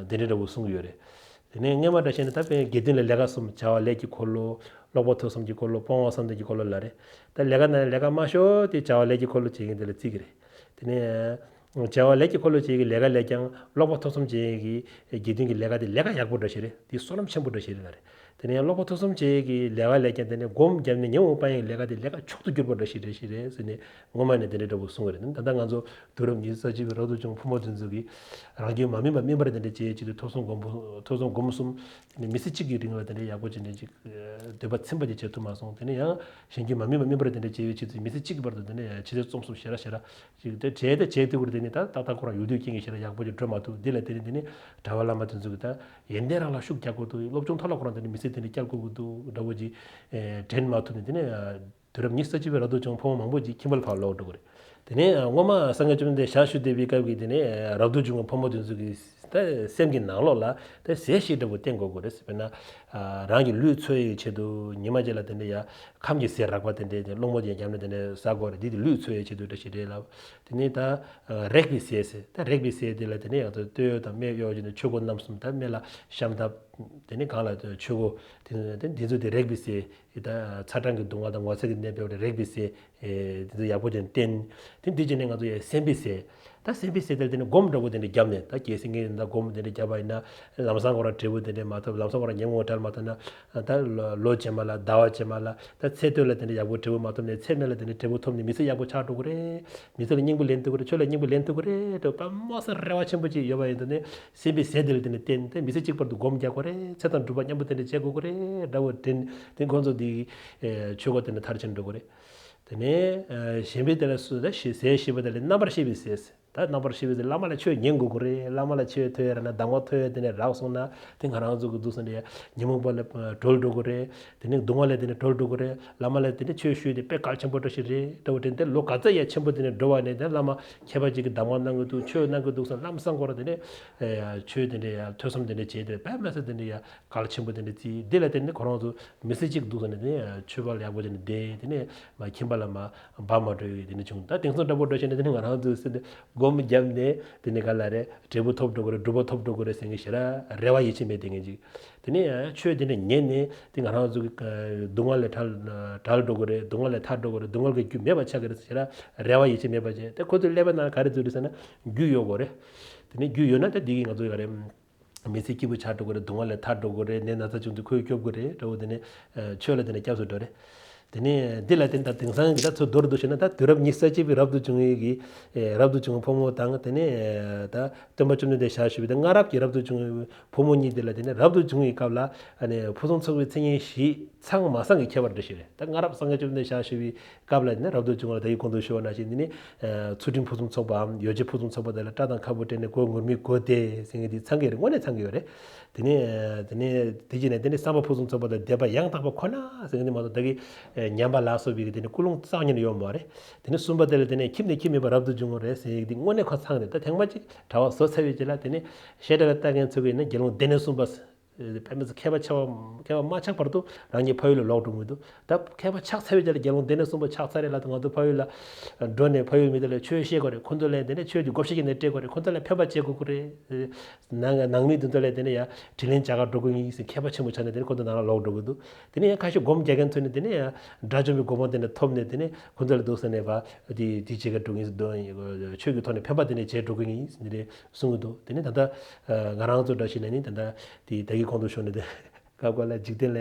དེ་འདྲ་འདྲ་བོ་གསུངས་ཡོད་རེད། དེ་ནས་སྔོན་མ་འདྲ་བྱས་ན་ད་དཔེ་དགེ་འདུན་ལ་ལས་ཀ་གསུམ། བྱ་བ་ལས་ཀྱི་འཁོར་ལོ། ཀློག་པ་ཐོས་བསམ་གྱི་འཁོར་ལོ། སྤོང་བ་བསམ་གཏན་གྱི་འཁོར་ལོ་ལ་རེད། ད་ལས་ཀ་ནང་ལས་ཀ་དམའ་ཤོས་དེ་བྱ་བ་ལས་ཀྱི་འཁོར་ལོ་བྱེད་མཁན་དེ་ལ་བརྩི་གི་རེད། དེ་ནས་བྱ་བ་ལས་ཀྱི་འཁོར་ལོ་བྱེད་ཀྱི་ལས་ཀ་ལས་ཀྱང་ཀློག་པ་ཐོས་བསམ་བྱེད་ཀྱི་དགེ་འདུན་གྱི་ལས་ཀ་དེ་ལས་ཀ་ཡག་པོ་འདྲ་ཞིག་རེད། དེ་བསོད་ནམས་ཆེན་པོ་འདྲ་ཞིག་རེད་ལ་རེད། དེ་ནས་ཀློག་པ་ཐོས་བསམ་བྱེད་ཀྱི་ལས་ཀ་ལས་ཀྱང་དེ་ནས་སྒོམ་བརྒྱབ་ནས་ཉོན་མོངས་པ་སྤང་ཡག་ལས་ཀ་དེ་ལས་ཀ་མཆོག་ཏུ་གྱུར་པ་འདྲ་ཞིག་རེད་ཞིག་རེད་ཟེར་ནས་སྔོན་མ་ནས་དེ་འདྲ་འདྲ་པོ་གསུང་གི་རེད། ད་ལྟ་ང་ཚོ་དུས་རབས་ཉི་ཤུ་རྩ་གཅིག་པའི་རབ་ཏུ་བྱུང་བ་ཕོ་མོ་དེ་ཚོ་གིས་རང་རྒྱུད་མ་སྨིན་པ་སྨིན་པར་དེ་འདྲ་བྱེད་ཆེད་དུ་ཐོས་བསམ་སྒོམ་པོ་ཐོས་བསམ་སྒོམ་གསུམ། དེ་ནས་མི་ཚེ་གཅིག་གི་རིང་ལ་དེ་འདྲ་ཡག་པོ་ཅིག་འདྲ་ཅིག་འདོད་པ་ཚིམ་པ་ཅིག་བྱེད་ཐུབ་མ་སོང་། དེ་ནས་ཡང་གཞན་རྒྱུད་མ་སྨིན་པ་སྨིན་པར་དེ་འདྲ་བྱེད་ཆེད་དུ་མི་ཚེ་གཅིག་གི་བར་དུ་དེ་འདྲ་ཡང་ཇེ་ཆེར་རྩོམ་གསུམ་ཞེ་དྲག་ཞེ་དྲག་ཅིག་དེ་བྱས་ཏེ་བྱས་ཏེ་བར་དེ་ནས་ད་ཏག་ཏག་ཁོ་རང་ཡོད་དུས་རྐྱེན་གྱིས་ཞེ་དྲག་ཡག་པོ་ཅིག་འགྲོ་མ་ཐུབ། འདི་ལ་དེ་ནས་དེ་ནས་གྲྭ་པ་བླ་མ་དེ་ཚོ་གིས་ད་ཡོན་ཏན་རང་ལ་ཤུགས་རྒྱག་དགོས་འདུག་སློབ་སྦྱོང་ཐོག་ལ་ཁོ་རང་དེ་ནས་མི་ཚེ་དེ་འདྲ་བསྐྱལ་དགོས་ཀྱི་འདུག་འདྲ་བོ་ཅིག་དྲན་མ་ཐུབ་ནས། དེ་ནས་དུས་རབས་ཉི་ཤུ་རྩ་གཅིག་པའི་རབ་ཏུ་བྱུང་ཕོ་མོ་མང་པོ་ཅིག་ཁྱིམ་པ་ལ་ཕར་ལོག་འགྲོ་གི་རེད། དེ་ནས་སྔོན་མ་སངས་རྒྱས་བཅོམ་ལྡན་འདས་ཞལ་བཞུགས་བསྡད་པའི་སྐབས་ཀྱི་དེ་ནས་རབ་ཏུ་བྱུང་བའི་ཕོ་མོ་དེ་ཚོ་གི་ད་སེམས་ཀྱི་ནང་ལོགས་ལ་ད་ཟས་ཤིག་འདྲ་བོ་བསྟེན་དགོས་ཀྱི་རེད། དཔེར་ན་རང་གི་ལུས་འཚོ་ཡི་ཆེད་དུ་ཉི་མ་གཅིག་ལ་དེ་འདྲ་ཡ་ཁམ་གྱི་ཟས་རགས་པ་དེ་འདྲ་དེ་སློང་མོ་ཅན་བརྒྱབ་ནས་དེ་འདྲ་ཟ་དགོས་རེད། འདི་དེ་ལུས་འཚོ་ཡི་ཆེད་དུ་འདྲ་ཞིག་རེད་ལབ། དེ་ནས་ད་རེག་པའི་ཟས་ཟེར། ད་རེག་པའི་ཟས་དེ་ལ་དེ་ནས་ཡང་སྟོད་གཡོགས་དང་སྨད་གཡོགས་བྱས་ནས་ཆོས་གོས་རྣམ་གསུམ། ད་སྨད་ལ་ཤམ་ཐབས། དེ་ནས་གང་ལ་ཆོས་གོས། དེ་ནས་དེ་འདི་ཚོ་དེ་རེག་པའི་ཟས། ད་ཚ་གྲང་གི་སྡུག་བསྔལ་དང་ངོ་ཚ་གི་ནད་འབེབས་པ་རེག་པའི་ཟས། ཨེ་དེ་ཚོ་ཡག་པོ་ཅིག་བསྟེན། དེ་འདི་བྱས་ནས་ང་ཚོ་ཡ་སེམས་པའི་ཟས། ད་སེམས་པའི་ཟས་དེ་ལ་དེ་ནས་སྒོམ་འདྲ་པོ་དེ་འདྲ་བརྒྱབ་ནས། ད་གལ་སྲིད་ངས་ད་སྒོམ་དེ་འདྲ་བརྒྱབ་པ་ཡིན་ན་ལམ་སང་ཁོ་རང་འབྲས་བུ་དེ་འདྲ་མ་ཐོབ། ལམ་སང་ཁོ་རང་ཉོན་མོངས་བྲལ་མ་ཐུབ་ན། ད་ལོ་ལོ་རྗེས་མ་ལ་ཟླ་བ་རྗེས་མ་ལ་ད་ཚེ་སྟོད་ལ་དེ་འདྲ་ཡག་པོ་འབྲས་བུ་མ་ཐོབ་ནས་ཚེ་སྨད་ལ་དེ་འདྲ་འབྲས་བུ་ཐོབ་ནས་མི་ཚེ་ཡག་པོ་ཆགས་འགྲོ་གི་རེད། མི་ཚེ་ལ་སྙིང་པོ་ལེན་ཐུབ་ཀྱི་རེད། ཆོས་ལ་སྙིང་པོ་ལེན་ཐུབ་ཀྱི་རེད་འདྲ་པ་མོ་ས་རེ་བ་ཆེན་པོ་ཅིག་ཡོད་པ་ཡིན་དུས་ནས་སེམས་པའི་ཟས་དེ་ལ་དེ་ནས་བསྟེན་ཏེ་མི་ཚེ་གཅིག་བར་དུ་སྒོམ་རྒྱག་དགོས་རེད། ཚེ་དང་སྒྲུབ་པ་མཉམ་པོ་དེ་འདྲ་བྱེད་དགོས་ཀྱི་རེད་འདྲ་བོ་དྲན་ཏེ། ཁོང་ཚོ་དེ་ཆོས་གོས་དེ་འདྲ་མཐར་ཕྱིན་འགྲོ་གི་རེད། དེ་ནས་གཞན་པའི་དེ་ལ་སུ་ད་ཟས་ཞེས་པ་དེ་ལ་རྣམ་པར་ཤེས་པའི་ཟས། ད་རྣམ་པར་ཤེས་པའི་ཚེ་བླ་མ་ལ་ཆོས་ཉན་དགོས་ཀྱི་རེད། བླ་མ་ལ་ཆོས་ཐོས་ཡ་ར་ན་གདམས་ངག་ཐོས་ཡ་དེ་ནས་རག་སོང་ན་དེ་ང་རང་ཚོ་གི་འདུག་ཟེར་ནས་ཉོན་མོངས་པ་ལས་གྲོལ་འགྲོ་གི་རེད། དེ་ནས་སྡུག་བསྔལ་ལས་དེ་ནས་གྲོལ་འགྲོ་གི་རེད། བླ་མ་ལ་དེ་ནས་ཆོས་ཞུས་ཏེ་དཔེ་གལ་ཆེན་པོ་འདྲ་ཞིག་རེད། འདྲ་བོ་དྲན་ཏེ་ལོ་ག་ཚད་ཡ་ཆེན་པོ་དེ་ནས་འགྲོ་བ་ནས་དེ་བླ་མ་མཁས་པ་ཅིག་གི་གདམས་ངག་གནང་གི་འདུག་ཆོས་གནང་གི་འདུག་ཟེར་ལམ་སང་སྐོར་དེ་ནས་ཆོས་དེ་འདྲ་ཡ་ཐོས་བསམ་དེ་འདྲ་བྱས་ཏེ་དཔེ་མི་སྲིད་དེ་འདྲ་ཡ་གལ་ཆེན་པོ་དེ་འདྲ་བརྩིས། དེ་ལ་དེ་ནས་ཁོ་རང་ཚོ་མི་ཚེ་གཅིག་འདུག་ཟེར་ནས་དེ་ནས་ཆོས་པ་ལ་ཡག་པོ་བྱས་ནས་བསྡད། དེ་ནས་མ་ཁྱིམ་པ་ལ་མ་བར་མ་འགྲོ་ཡི་དེ་འདྲ་བྱུང་། ད་དེང་སང་འདྲ་པོ་འགྲོ་བྱས་ནས་དེ་ནས་ང་རང་ཚོའི་སེམས་དེ་སྒོམ་བརྒྱབ་ནས་དེ་ནས་ག་ལ་རེད། འབྲས་བུ་ཐོབ་འགྲོ་གི་རེད། སྒྲུབ་པ་ཐོབ་འགྲོ་གི་རེད་ཟེར་མཁན་ཞིག་ར་རེ་བ་ཡིད་ཆེས་མེད་དེ་ངན་ཅིག་དེ་ནས་ཆོས་དེ་འདྲ་ཉན་ནས་དེ་ང་རང་ཚོ་གི་སྡུག་བསྔལ་ལས་བྲལ་བྲལ་འགྲོ་གི་རེད། སྡུག་བསྔལ་ལས་ཐར་འགྲོ་གི་རེད། སྡུག་བསྔལ་གྱི་རྒྱུ་མེད་པ་ཆགས་ཀྱི་རེད་ཟེར་ར་རེ་བ་ཡིད་ཆེས་མེད་པ་བྱས། དེ་ཁོ་ཚོའི་ཀླད་པའི་ནང་ག་རེ་འཛུལ་རེད་ཟེར་ན་རྒྱུ་ཡོད་དགོས་རེད། དེ་ནས་རྒྱུ་ཡོད་ན་ད་འདི་གི་ང་ཚོ་ག་རེ་མི་ཚེ་སྐྱིད་པོ་ཆགས་འགྲོ་གི་རེད། སྡུག་བསྔལ་ལས་ཐར་འགྲོ་གི་རེད། ནད་ན་ཚ་བྱུང་དུས་ཁོས་སྐྱོབ་གི་རེད། འདྲ་བོ་དེ་ནས་ཆོས་ལ་དེ་ནས་སྐྱབས་སུ་འགྲོ་རེད། དེ་ནས་འདི་ལ་བརྟེན་ད་དེང་སང་གི་ད་ཚོ་མདོར་བསྡུ་བྱས་ན་ད་དུས་རབས་ཉི་ཤུ་རྩ་གཅིག་པའི་རབ་ཏུ་བྱུང་བའི་གི་ཨེ་རབ་ཏུ་བྱུང་བའི་ཕོ་མོ་དང་དེ་ནས་ཨེ་ད་སྟོན་པ་བཅོམ་ལྡན་འདས་ཞལ་བཞུགས་པའི་ད་སྔ་རབས་ཀྱི་རབ་ཏུ་བྱུང་བའི་ཕོ་མོ་གཉིས་དེ་ལ་དེ་ནས་རབ་ཏུ་བྱུང་བའི་སྐབས་ལ་ཨ་ནི་ཕུན་སུམ་ཚོགས་པའི་མཚན་ཉིད་བཞི་ཚང་མ་སང་གི་ཁྱད་པར་འདྲ་ཞིག་རེད། ད་སྔ་རབས་སངས་རྒྱས་བཅོམ་ལྡན་འདས་ཞལ་བཞུགས་པའི་སྐབས་ལ་དེ་ནས་རབ་ཏུ་བྱུང་བ་ལ་ད་ཡིག་གོང་དུ་ཞུ་བ་ནང་བཞིན་དེ་ནས་ཨེ་ཚུལ་ཁྲིམས་ཕུན་སུམ་ཚོགས་པའམ་ཡོ་བྱད་ཕུན་སུམ་ཚོགས་པ་དེ་ལ་སྐྲ་དང་ཁ་སྤུ་བྲེགས་ནས་གོས་ངུར་སྨྲིག་གོན་ཏེ་ཟེར་མཁན་དེ་ཚང་གི་རེད། དངོས་གནས་ཚང་གི་ཡོད་རེད། དེ་ནས་དེ་ནས་དེ་རྗེས་ནས་དེ་ནས་བསམ་པ་ཕུན་སུམ་ཚོགས་པ་དང་བདེ་བ་ཡང་དག་པ་ཁོ་ན་ཟེར་མཁན་དེ་མ་གཏོགས་ད་གི་ཉམས་པ་ལ་སོགས་པའི་དེ་ནས་ཀུན་སློང་རྩ་བ་ཉིད་ནས་ཡོད་མ་རེད། དེ་ནས་གསུམ་པ་དེ་ལ་དེ་ནས་ཁྱིམ་ནས་ཁྱིམ་མེད་པར་རབ་ཏུ་བྱུང་བ་རེད་ཟེར་ཡག་དེ་དངོས་གནས་ཁོ་ཚང་རེད། ད་ཐེངས་མ་གཅིག་གྲྭ་པ་བཟོ་ཚར་བའི་རྗེས་ལ་དེ་ནས་བཤད་གྲྭ་ལ་ལྟ་མཁན་ཚོ་གིས་ནི་དགེ་སློང་སྡེ་སྣོད་གསུམ་པ་དཔེ་མི་སྲིད་མཁས་པ་ཆགས་པ་མཁས་པ་མ་ཆགས་བར་དུ་རང་ཉིད་ཕ་ཡུལ་ལ་ལོག་འགྲོ་གི་འདུག་ད་མཁས་པ་ཆགས་ཚར་བའི་རྗེས་ལ་དགེ་སློང་སྡེ་སྣོད་གསུམ་པ་ཆགས་ཚར་རེད་ལ། ད་ང་ཚོ་ཕ་ཡུལ་ལ་འགྲོ་ནས་ཕ་ཡུལ་མི་དེ་ལ་ཆོས་བཤད་དགོས་རེད། ཁོ་ཚོ་ལ་དེ་ནས་ཆོས་ཀྱི་བགོ་བཤའ་བྱས་ནས་སྤྲད་དགོས་རེད། ཁོ་ཚོ་ལ་ཕན་པ་བྱེད་དགོས་ཀྱི་རེད། ནང་ནང་མི་དེ་ཚོ་ལ་དེ་ནས་ཡ་དྲིན་ལན་འཇལ་ག་འགྲོ་གི་ཡིན་ཟེར་མཁས་པ་ཆེན་པོ་ཆགས་ནས་དེ་ནས་ཁོ་ཚོ་ནང་ལ་ལོག་འགྲོ་གི་འདུག་དེ་ནས་ཡ་ཁ་ཤས་སྒོམ་རྒྱག་མཁན་ཚོ་ནས་དེ་ནས་ཡ་དགྲ་བཅོམ་པའི་གོ་འཕང་དེ་ནས་ཐོབ་ནས་དེ་ནས་ཁོ་ཚོ་ལ་འདུག་ཟེར་ནས་ཕ་དེ་དེ་བྱེད་ག་འགྲོ་གི་ཡིན་ཟེར། དོན་ཆོས་ཀྱི་ཐོག་ནས་ཕན་པ་དེ་ནས་བྱེད་འགྲོ་གི་ཡིན་ཟེར་ནས་གསུང་གི་འདུག་དེ་ནས་ད་ལྟ་ང་རང་ཚོ་འདྲ་ཞིག་ནས་ནི་ད་ལྟ་དེ་ད་གི་གོང་དུ་ཞུས་ནས་དེ། སྐབས་འགའ་ལ་འཇིག་རྟེན་ལ་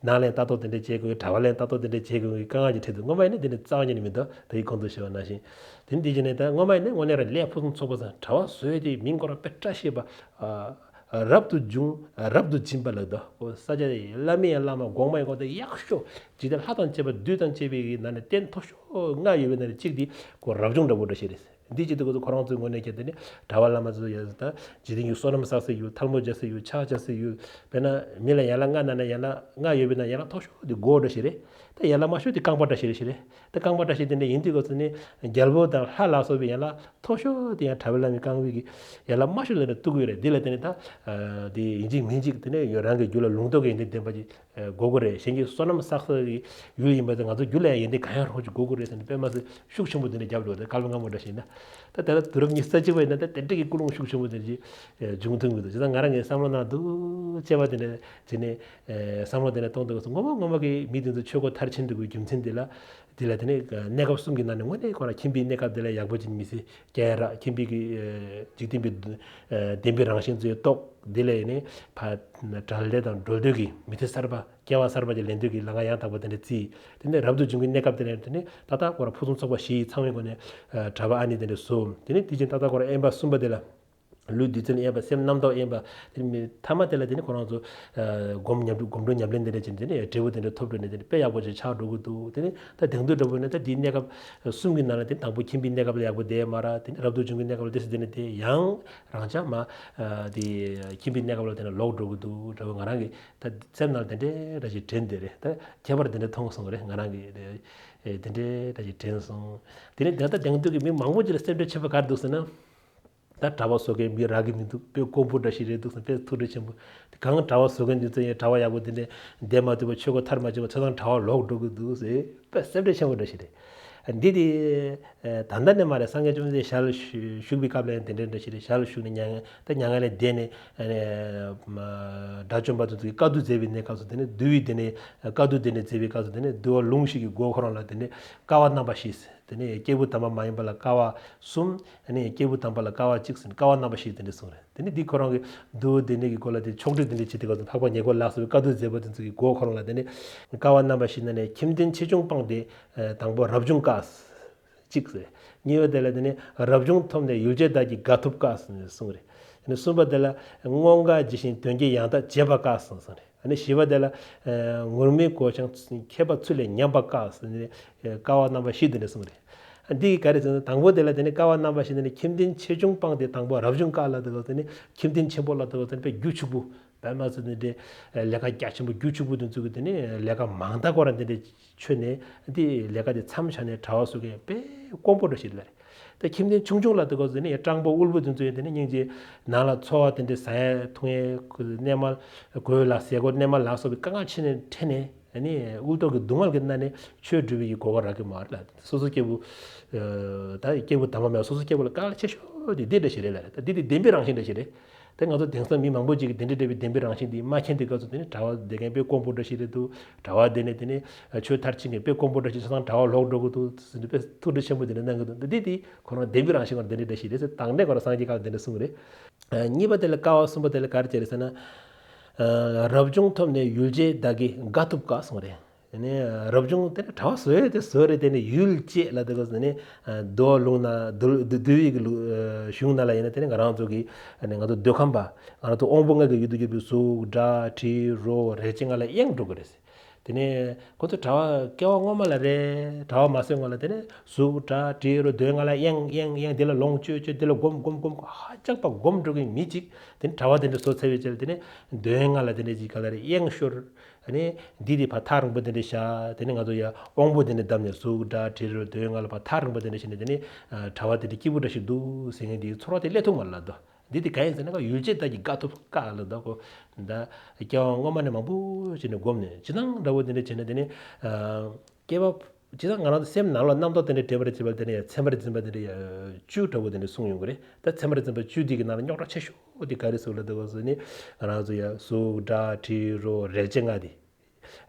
ནང་ལ་ལྟ་རྟོག་དེ་འདྲ་བྱེད་དགོས། གྲྭ་པ་ལ་ལྟ་རྟོག་དེ་འདྲ་བྱེད་དགོས་ཀྱི་དཀའ་ངལ་ཅིག་འཕྲད་འདུག་སྔོན་མ་ཡིན་ན་དེ་འདྲ་རྩ་བ་ཉིད་ནས་མི་འདུག་ད་ཡིག་གོང་དུ་ཞུས་པ་ནང་བཞིན། དེ་འདི་བྱས་ནས་ད་སྔོན་མ་ཡིན་ན་དངོས་གནས་རང་ལས་ཕུན་སུམ་ཚོགས་པ་ཙམ། གྲྭ་པ་བཟོས་ཏེ་མིང་ཁོ་རང་དཔེ་བཀྲ་ཤིས་པ། ཨ་རབ་ཏུ་བྱུང་རབ་ཏུ་སྦྱིན་པ་ལ་འདུག་ས་ཆ་བླ་མའི་བླ་མ་གོང་མའི་གོང་དེ་ཡག་ཤོས་འཇིག་རྟེན་ལྷ་དང་བཅས་པ་བདུད་དང་བཅས་པའི་ནང་ནས་རྟེན་མཐོ་ཤོས་ལྔ་ཡོད་པའི་ནང་ནས་གཅིག་དེ་ཁོ་རབ་བྱུང་འདྲ་པོ་འདྲ་ཞིག་རེད། འདི་བྱེད་དུས་སྐབས་སུ་ཁོ་རང་ཚོའི་ངོས་ནས་ཀྱང་དེ་ནི་གྲྭ་པ་བླ་མ་ཚོ་ཡང་ད་འཇིག་རྟེན་གྱི་བསོད་ནམས་བསགས་སའི་ཡུལ། ཐལ་མོ་སྦྱར་སའི་ཡུལ། ཕྱག་བྱ་སའི་ཡུལ། དཔེར་ན་མི་ལ་ཡན་ལག་ལྔ་གནང་ན་ཡན་ལག་ལྔ་ཡོད་པའི་ནང་ཡན་ལག་མཐོ་ཤོས་དེ་སྒོ་འདྲ་ཞིག་རེད། ད་ཡན་ལག་དམའ་ཤོས་དེ་རྐང་པ་བཀྲ་ཤིས་རེད་ཞིག་རེད། ད་རྐང་པ་བཀྲ་ཤིས་དེ་འདྲ་ཡིན་དུས་སྐབས་སུ་ནི་རྒྱལ་པོ་དང་ལྷ་ལ་སོགས་པའི་ཡན་ལག་མཐོ་ཤོས་དེ་ཡང་གྲྭ་པ་བླ་མའི་རྐང་པའི་གི་ཡན་ལག་དམའ་ཤོས་ལ་ནི་གཏུག་གི་ཡོད་རེད། འདི་ལ་དེ་ནི་ད་དེ་ཡིན་གཅིག་མིན་གཅིག་དེ་ནི་ཡང་རང་གི་རྒྱུད་ལ་ལུང་རྟོགས་ཀྱི་ཡོན་ཏན་ལྡན་པ་ཅིག་དགོས་ཀྱི་རེད། གཞན་གྱི་བསོད་ནམས་བསགས་ས་གི་ཡུལ་ཡིན་པ་དེ་ང་ཚོ་རྒྱུད་ལ་ཡང་ཡོན་ཏན་གང་ཡང་རོགས་ཀྱི་དགོས་ཀྱི་རེད་ཟེར་ནས་དཔེ་མ་སྲིད་ཤུགས་ཆེན་པོ་དེ་འདྲ་རྒྱབ་འགྲོ་རེད། བསྐལ་པ་སྔ་མོ་འདྲ་ཞིག་ན། ད་དེ་ལ་དུས་རབས་ཉི་ཤུ་རྩ་གཅིག་པ་ཡིན་ན་ད་དེ་འདྲ་གི་ཀུན་སློང་ཤུགས་ཆེན་པོ་དེ་འདྲ་ཞིག་འབྱུང་ཐུབ་མི་འདུག་བྱས་ཙང་ང་རང་གི་བསམ་བློ་ནང་དུ་དཔྱད་པ་དེ་འདྲ་བྱས་ནས་བསམ་བློ་དེ་འདྲ་གཏོང་དུས་སྐབས་སུ་ངོ་མ་ངོ་མ་གི་མི་དེ་ཚོ་ཆོས་སྒོ་མཐར་ཕྱིན་འདུག་གི་རྒྱུ་མཚན་དེ་ལ། དེ་ལ་དེ་ནས་གནས་སྐབས་གསུམ་གྱི་ནང་ནས་དངོས་གནས་ཁོ་རང་ཁྱིམ་པའི་གནས་སྐབས་དེ་ལ་ཡག་པོ་ཅིག་མི་ཚེ་སྐྱེལ་ར། ཁྱིམ་པའི་གི་འཇིག་རྟེན་པའི་བདེན་པའི་རང་བཞིན་ཚོའི་རྟོགས། དེ་ལས་ནི་ཕ་གྲལ་ལས་དང་འགྲོ་འདོད་ཀྱི་མི་ཚེ་གསར་པ་སྐྱེ་བ་གསར་པ་ཅིག་ལེན་འདོད་ཀྱི་ལམ་ཁ་ཡང་དག་པ་དེ་འདྲ་བརྩིས། དེ་ནས་རབ་ཏུ་བྱུང་གི་གནས་སྐབས་དེ་ལ་དེ་ནས་ཏག་ཏག་ཁོ་རང་ཕུན་སུམ་ཚོགས་པ་བཞི་ཚང་བའི་སྒོ་ནས་གྲྭ་པ་ཨ་ནི་དེ་འདྲ་བཟོ། དེ་ནས་དེ་བཞིན་ཏག་ཏག་ཁོ་རང་དབེན་པ་གསུམ་པ་དེ་ལ། ལུས་རྡུལ་ཚོན་དབེན་པ། སེམས་རྣམ་རྟོག་དབེན་པ། དེ་ནི་མཐའ་མ་དེ་ལ་དེ་ནི་ཁོ་རང་ཚོ་སྒོམ་ཉམས་སྒོམ་སྒྲུབ་ཉམས་ལེན་དེ་འདྲ་བྱས་ནས་དེ་ནི་འབྲས་བུ་དེ་འདྲ་ཐོབ་འགྲོ་ནས་དེ་ནི་དཔེ་ཡག་པོ་ཅིག་ཆགས་འགྲོ་གི་འདུག་དེ་ནི་ད་དེང་དུས་འདྲ་པོ་ནི་ད་དེའི་གནས་སྐབས་གསུམ་གྱི་ནང་ལ་དེ་ནི་དང་པོ་ཁྱིམ་པའི་གནས་སྐབས་ལ་ཡག་པོ་བསྡད་མ་ར། དེ་ནི་རབ་ཏུ་བྱུང་གི་གནས་སྐབས་ལ་དེ་སྲིད་དེ་ནི་དེ་ཡང་རང་ཅག་མ་དེ་ཁྱིམ་པའི་གནས་སྐབས་ལ་དེ་ནི་ལོག་འགྲོ་གི་འདུག་འདྲ་པོ་ང་རང་གི་ད་སེམས་ནང་དེ་འདྲའི་འདྲ་ཞིག་དྲན་དེ་རེད། ད་ཁྱད་པར་དེ་འདྲ་མཐོང་སོང་རེད། ང་རང་གི་དེ་འདྲའི་འདྲ་ཞིག་དྲན་སོང་། དེ་ནི་ད་ལྟ་དེང་དུས་ཀྱི་མི་མང་པོ་ཅིག་ལ་སེམས་ཁྲལ་ཆེ་བ་ག་རེ་འདུག་ཟེར་ན། ད་གྲྭ་པ་བཟོ་མཁན་མི་རག་གི་མི་འདུག་དཔེ་དཀོན་པོ་འདྲ་ཞིག་རེད་འདུག་ཟེར། དཔེ་ཐུགས་རྗེ་ཆེན་པོ། དེ་གང་གྲྭ་པ་བཟོ་མཁན་འདི་ཚོ་ཡང་གྲྭ་པ་ཡག་པོ་དེ་འདྲ་བསྡད་མ་ཐུབ་པ། ཆོས་སྒོ་མཐར་མ་ཕྱིན་པ་ཆ་ཚང་གྲྭ་པ་ལོག་འགྲོ་གི་འདུག་ཟེར། དཔེ་སེམས་ཁྲལ་ཆེན་པོ་འདྲ་ཞིག་རེད། འདི་དེ་ད་ལྟ་ནས་མ་རེད། སངས་རྒྱས་བཅོམ་ལྡན་འདས་ཞལ་བཞུགས་པའི་སྐབས་ལ་ཡང་དེ་འདྲ་འདྲ་ཞིག་རེད། ཞལ་བཞུགས་ནས་མྱ་ངན་ད་མྱ་ངན་ལས་འདས་ནས་དགྲ་བཅོམ་པ་དེ་ཚོ་གིས་བཀའ་བསྡུ་མཛད་པའི་གནས་སྐབས་སུ་དེ་ནས་འདུལ་བའི་དེ་ནས་བཀའ་བསྡུ་དེ་ནས་མཛད་པའི་སྐབས་སུ་དེ་ནས་འདུལ་བ་ལུང་ཞིག་གི་མགོ་ཁོ་རང་ལ་དེ་ནས་དཀའ་བ་རྣམ་པ་བཞི། དེ་ནས་སྐྱེས་བུ་དམ་པ་མ་ཡིན་པ་ལ་དཀའ་བ་གསུམ། དེ་ནས་སྐྱེས་བུ་དམ་པ་ལ་དཀའ་བ་གཅིག་ཟེར་ནས་དཀའ་བ་རྣམ་པ་བཞི་དེ་འདྲ་གསུངས་རེད། དེ་ནས་འདི་ཁོ་རང་གི་འདུལ་བ་འདི་ནས་ཀྱི་སྐོར་ལ་དེ་ཕྱོགས་སྒྲིག་དེ་འདྲ་བྱེད་དུས་སྐབས་སུ་འཕགས་པ་ཉེར་དགུ་ལ་སོགས་པའི་བཀའ་བསྡུ་མཛད་པ་དེ་ཚོ་གི་མགོ་ཁོ་རང་ལ་དེ་ནས་དཀའ་བ་རྣམ་པ་བཞི་ནང་ནས་ཁྱིམ་རྟེན་ཆེ་ཆུང་སྤངས་ཏེ་དང་པོ་རབ་བྱུང་དཀའ་གཅིག་ཟེར། གཉིས་པ་དེ་ལ་དེ་ནས་རབ་བྱུང་ཐོབ་ནས་ཡུལ་ཅན་དག་གི་དགའ་ཐོབ་དཀའ་ཟེར་ནས་གསུངས་རེད། དེ་ནས་གསུམ་པ་དེ་ལ་མངོན་དགའ་ཇི་བཞིན་དོན་གྱི་ཡང་དག་བྱེད་པ་དཀའ་ཟེར་གསུངས་རེད། ཨ་ནི་བཞི་པ་དེ་ལ་ངུར་སྨྲིག་གོས་ཤིང་མཁས་པ་ཚུལ་ལས་ཉམས་པ་དཀའ་ཟེར་ནས་དཀའ་བ་རྣམ་པ་བཞི་དེ་འདྲ་གསུངས་རེད། འདི་ག་རེ་ཟེར་ན། དང་པོ་དེ་ལ་དེ་ནི་ཀ་བ་རྣམ་པ་བཞི་ནི་ནི་ཁྱིམ་རྟེན་ཆེ་ཆུང་སྤངས་ཏེ། དང་པོ་རབ་བྱུང་བཀའ་ལ་དེ་ག་དེ་ནི་ཁྱིམ་རྟེན་ཆེན་པོ་ལ་དེ་ག་དེ་ནི་དཔེ་རྒྱུ་ཕྱུག་པོ། པདྨ་ཚེ་འདི་འདྲའི་ལས་ཀ་རྒྱ་ཆེན་པོ་རྒྱུ་ཕྱུག་པོ་དེ་ཚོ་གི་དེ་ནི་ལས་ཀ་མང་དག་ཁོ་རང་དེ་འདྲའི་ཆོས་ནས་འདི་ལས་ཀ་དེ་མཚམས་བཞག་ནས་གྲྭ་བ་སུ་གས་དཔེ་དཀོན་པོ་འདྲ་ཞིག་ལ་རེད། ད་ཁྱིམ་རྟེན་ཆུང་ཆུང་ལ་དེ་ག་དེ་ནི་སྤྲང་པོ་དབུལ་པོ་དེ་ཚོ་ཡང་དེ་ནི་སྙིང་རྗེ་ནང་ལ་འཚོ་བ་དེ་འདྲའི་ཟ་ཡ་འཐུང་ཡ་གནས་མལ་གོས་ལ་ཟས་གོས་གནས་མལ་ལ་སོགས་པའི་དཀའ་ངལ་ཆེ་ནས་འཕྲད་ནས། ཨ་ནི་དབུལ་ཏོག་གི་སྡུག་བསྔལ་གྱི་སྣ་ནས་ཆོས་སྒྲུབ་པའི་གོ་སྐབས་རག་གི་མ་རེད་ལ། སོ་སོ་སྐྱེ་བོ་ད་སྐྱེ་བོ་དམ་པ་མེད་སོ་སོ་སྐྱེ་བོ་ལ་དཀའ་ངལ་ཆེ་ཤོས་དེ་འདི་འདྲ་ཞིག་རེད་ལ། ད་འདི་དེ་བདེན་པའི་རང་བཞིན་འདྲ་ཞིག་རེད། ད་ང་ཚོ་དེང་སང་མི་མང་པོ་ཅིག་གིས་དེ་འདྲ་འདྲ་བའི་བདེན་པའི་རང་བཞིན་འདི་མ་མཁྱེན་དུས་སྐབས་སུ་དེ་ནི་གྲྭ་བ་བསྡད་མཁན་དཔེ་དཀོན་པོ་འདྲ་ཞིག་རེད་འདུག་གྲྭ་བ་བསྡད་ནས་དེ་ནི་ཆོས་མཐར་ཕྱིན་མཁན་དཔེ་དཀོན་པོ་འདྲ་ཞིག་ཆ་ཚང་གྲྭ་བ་ལོག་འགྲོ་གི་འདུག་ཟེར་ནས་དཔེ་ཐུགས་ཁྲོ་ཆེན་པོ་དེ་འདྲ་གནང་གི་འདུག་འདི་དེ་ཁོ་རང་བདེན་པའི་རང་བཞིན་ཁོ་རང་དེ་འདྲ་འདྲ་ཞིག་རེད་ཟེར། དང་ནས་ཁོ་རང་སངས་རྒྱས་ཁག་དེ་འདྲ་གསུངས་རེད། གཉིས་པ་དེ་ལ་ཀ་བ་གསུམ་པ་དེ་ལ་ག་རེ་བྱས་རེད་ཟེར་ན། རབ་བྱུང་ཐོབ་ནས་ཡུལ་བྱེད་བདག་གིས་དགའ་ཐུབ་དཀའ་གསུངས་རེད། ནས་རབ་བྱུང་དེ་ནི་གྲྭ་བ་བཟོ་ཡས་དེ་བཟོ་རེད། དེ་ནི་ཡུལ་བྱེད་ལ་དེ་ག་ནི་རྡོ་ལུང་ན་འདུལ་འདུལ་བའི་གི་གཞུང་ན་ལ་ཡིན་ན། དེ་ནི་ང་རང་ཚོ་གི་ང་ཚོ་འདོད་ཁམས་པ་ང་རང་ཚོ་དབང་པོ་ལྔ་གི་ཡུལ་དུ་གྱུར་པའི་གཟུགས་སྒྲ་དྲི་རོ་རེག་བྱ་ལྔ་ལ་གཡེང་འགྲོ་གི་རེད། དེ་ནས་ཁོ་ཚོ་གྲྭ་བ་སྐྱེ་བ་སྔོན་མ་ལ་རེད། གྲྭ་བ་མ་སོན་སྔོན་ལ་དེ་ནས་གཟུགས་སྒྲ་དྲི་རོ་འདོད་ལྔ་ལ་གཡེང་གཡེང་གཡེང་། དེ་ལ་ལོངས་སྤྱོད་སྤྱོད། དེ་ལ་སྒོམ་སྒོམ་སྒོམ། ཧ་ཅང་པ་སྒོམ་འགྲོ་གི་མི་གཅིག་དེ་ནས་གྲྭ་བ་དེ་འདྲ་བཟོ་ཚར་བའི་རྗེས་ལ་དེ་ནས་འདོད་ལྔ་ལ་དེ་འདྲ་ཅིག་ག་ལ་རེད། གཡེང་ཤོར། ཨ་ནི་འདི་དེ་ཕར་ཐག་རིང་པོ་དེ་འདྲ་བཞག་དེ་ནས་ང་ཚོ་ཡ་དབང་པོ་དེ་འདྲ་བསྡམས་ནས་གཟུགས་སྒྲ་དྲི་རོ་འདོད་ལྔ་ལ་ཕར་ཐག་རིང་པོ་དེ་འདྲ་བྱས་ནས། དེ་ནས་གྲྭ་བ་དེ་འདྲ་སྐྱིད་པོ་འདྲ་ཞིག་འདུག་ཟེར་མཁན་དེའི་ཚོར་བ་དེ་སླེབས་ཐུབ་མ་རེད་ལ་དོ། འདི་དེ་ག་ཡིན་ཟེར་ན། ཡུལ་བྱེད་བདག་གིས་དགའ་ཐུབ་དཀའ་ལ་དོ། ཁོ་ད་སྐྱེ་བ་སྔོན་མ་ནས་མང་པོ་ཞིག་ནས་བསྒོམས་ནས་ཇི་ལྟར་འདྲ་བོ་དེ་འདྲ་བྱས་ན། དེ་ནས་སྐྱེ་བ་ཇི་ལྟར་ང་རང་ཚོ་སེམས་ནང་ལ་རྣམ་རྟོག་དེ་འདྲ་འདྲེས་པ་རེད། བྱས་པ་དེ་ནས་ཚད་མར་འཛིན་པ་དེ་འདྲ་བཅུ་འདྲ་བོ་དེ་འདྲ་གསུངས་ཡོང་གི་རེད། ད་ཚད་མར་འཛིན་པ་བཅུ་དེ་གི་ནང་ལ་རྙོག་དྲ་ཆེ་ཤོས་དེ་ག་རེ་ཟེར་ལ་དོ་ག་ཟེར་ནི། ང་རང་ཚོ་ཡ་གཟུགས་སྒྲ་དྲི་རོ་རེག་བྱ་ལྔ་དེ།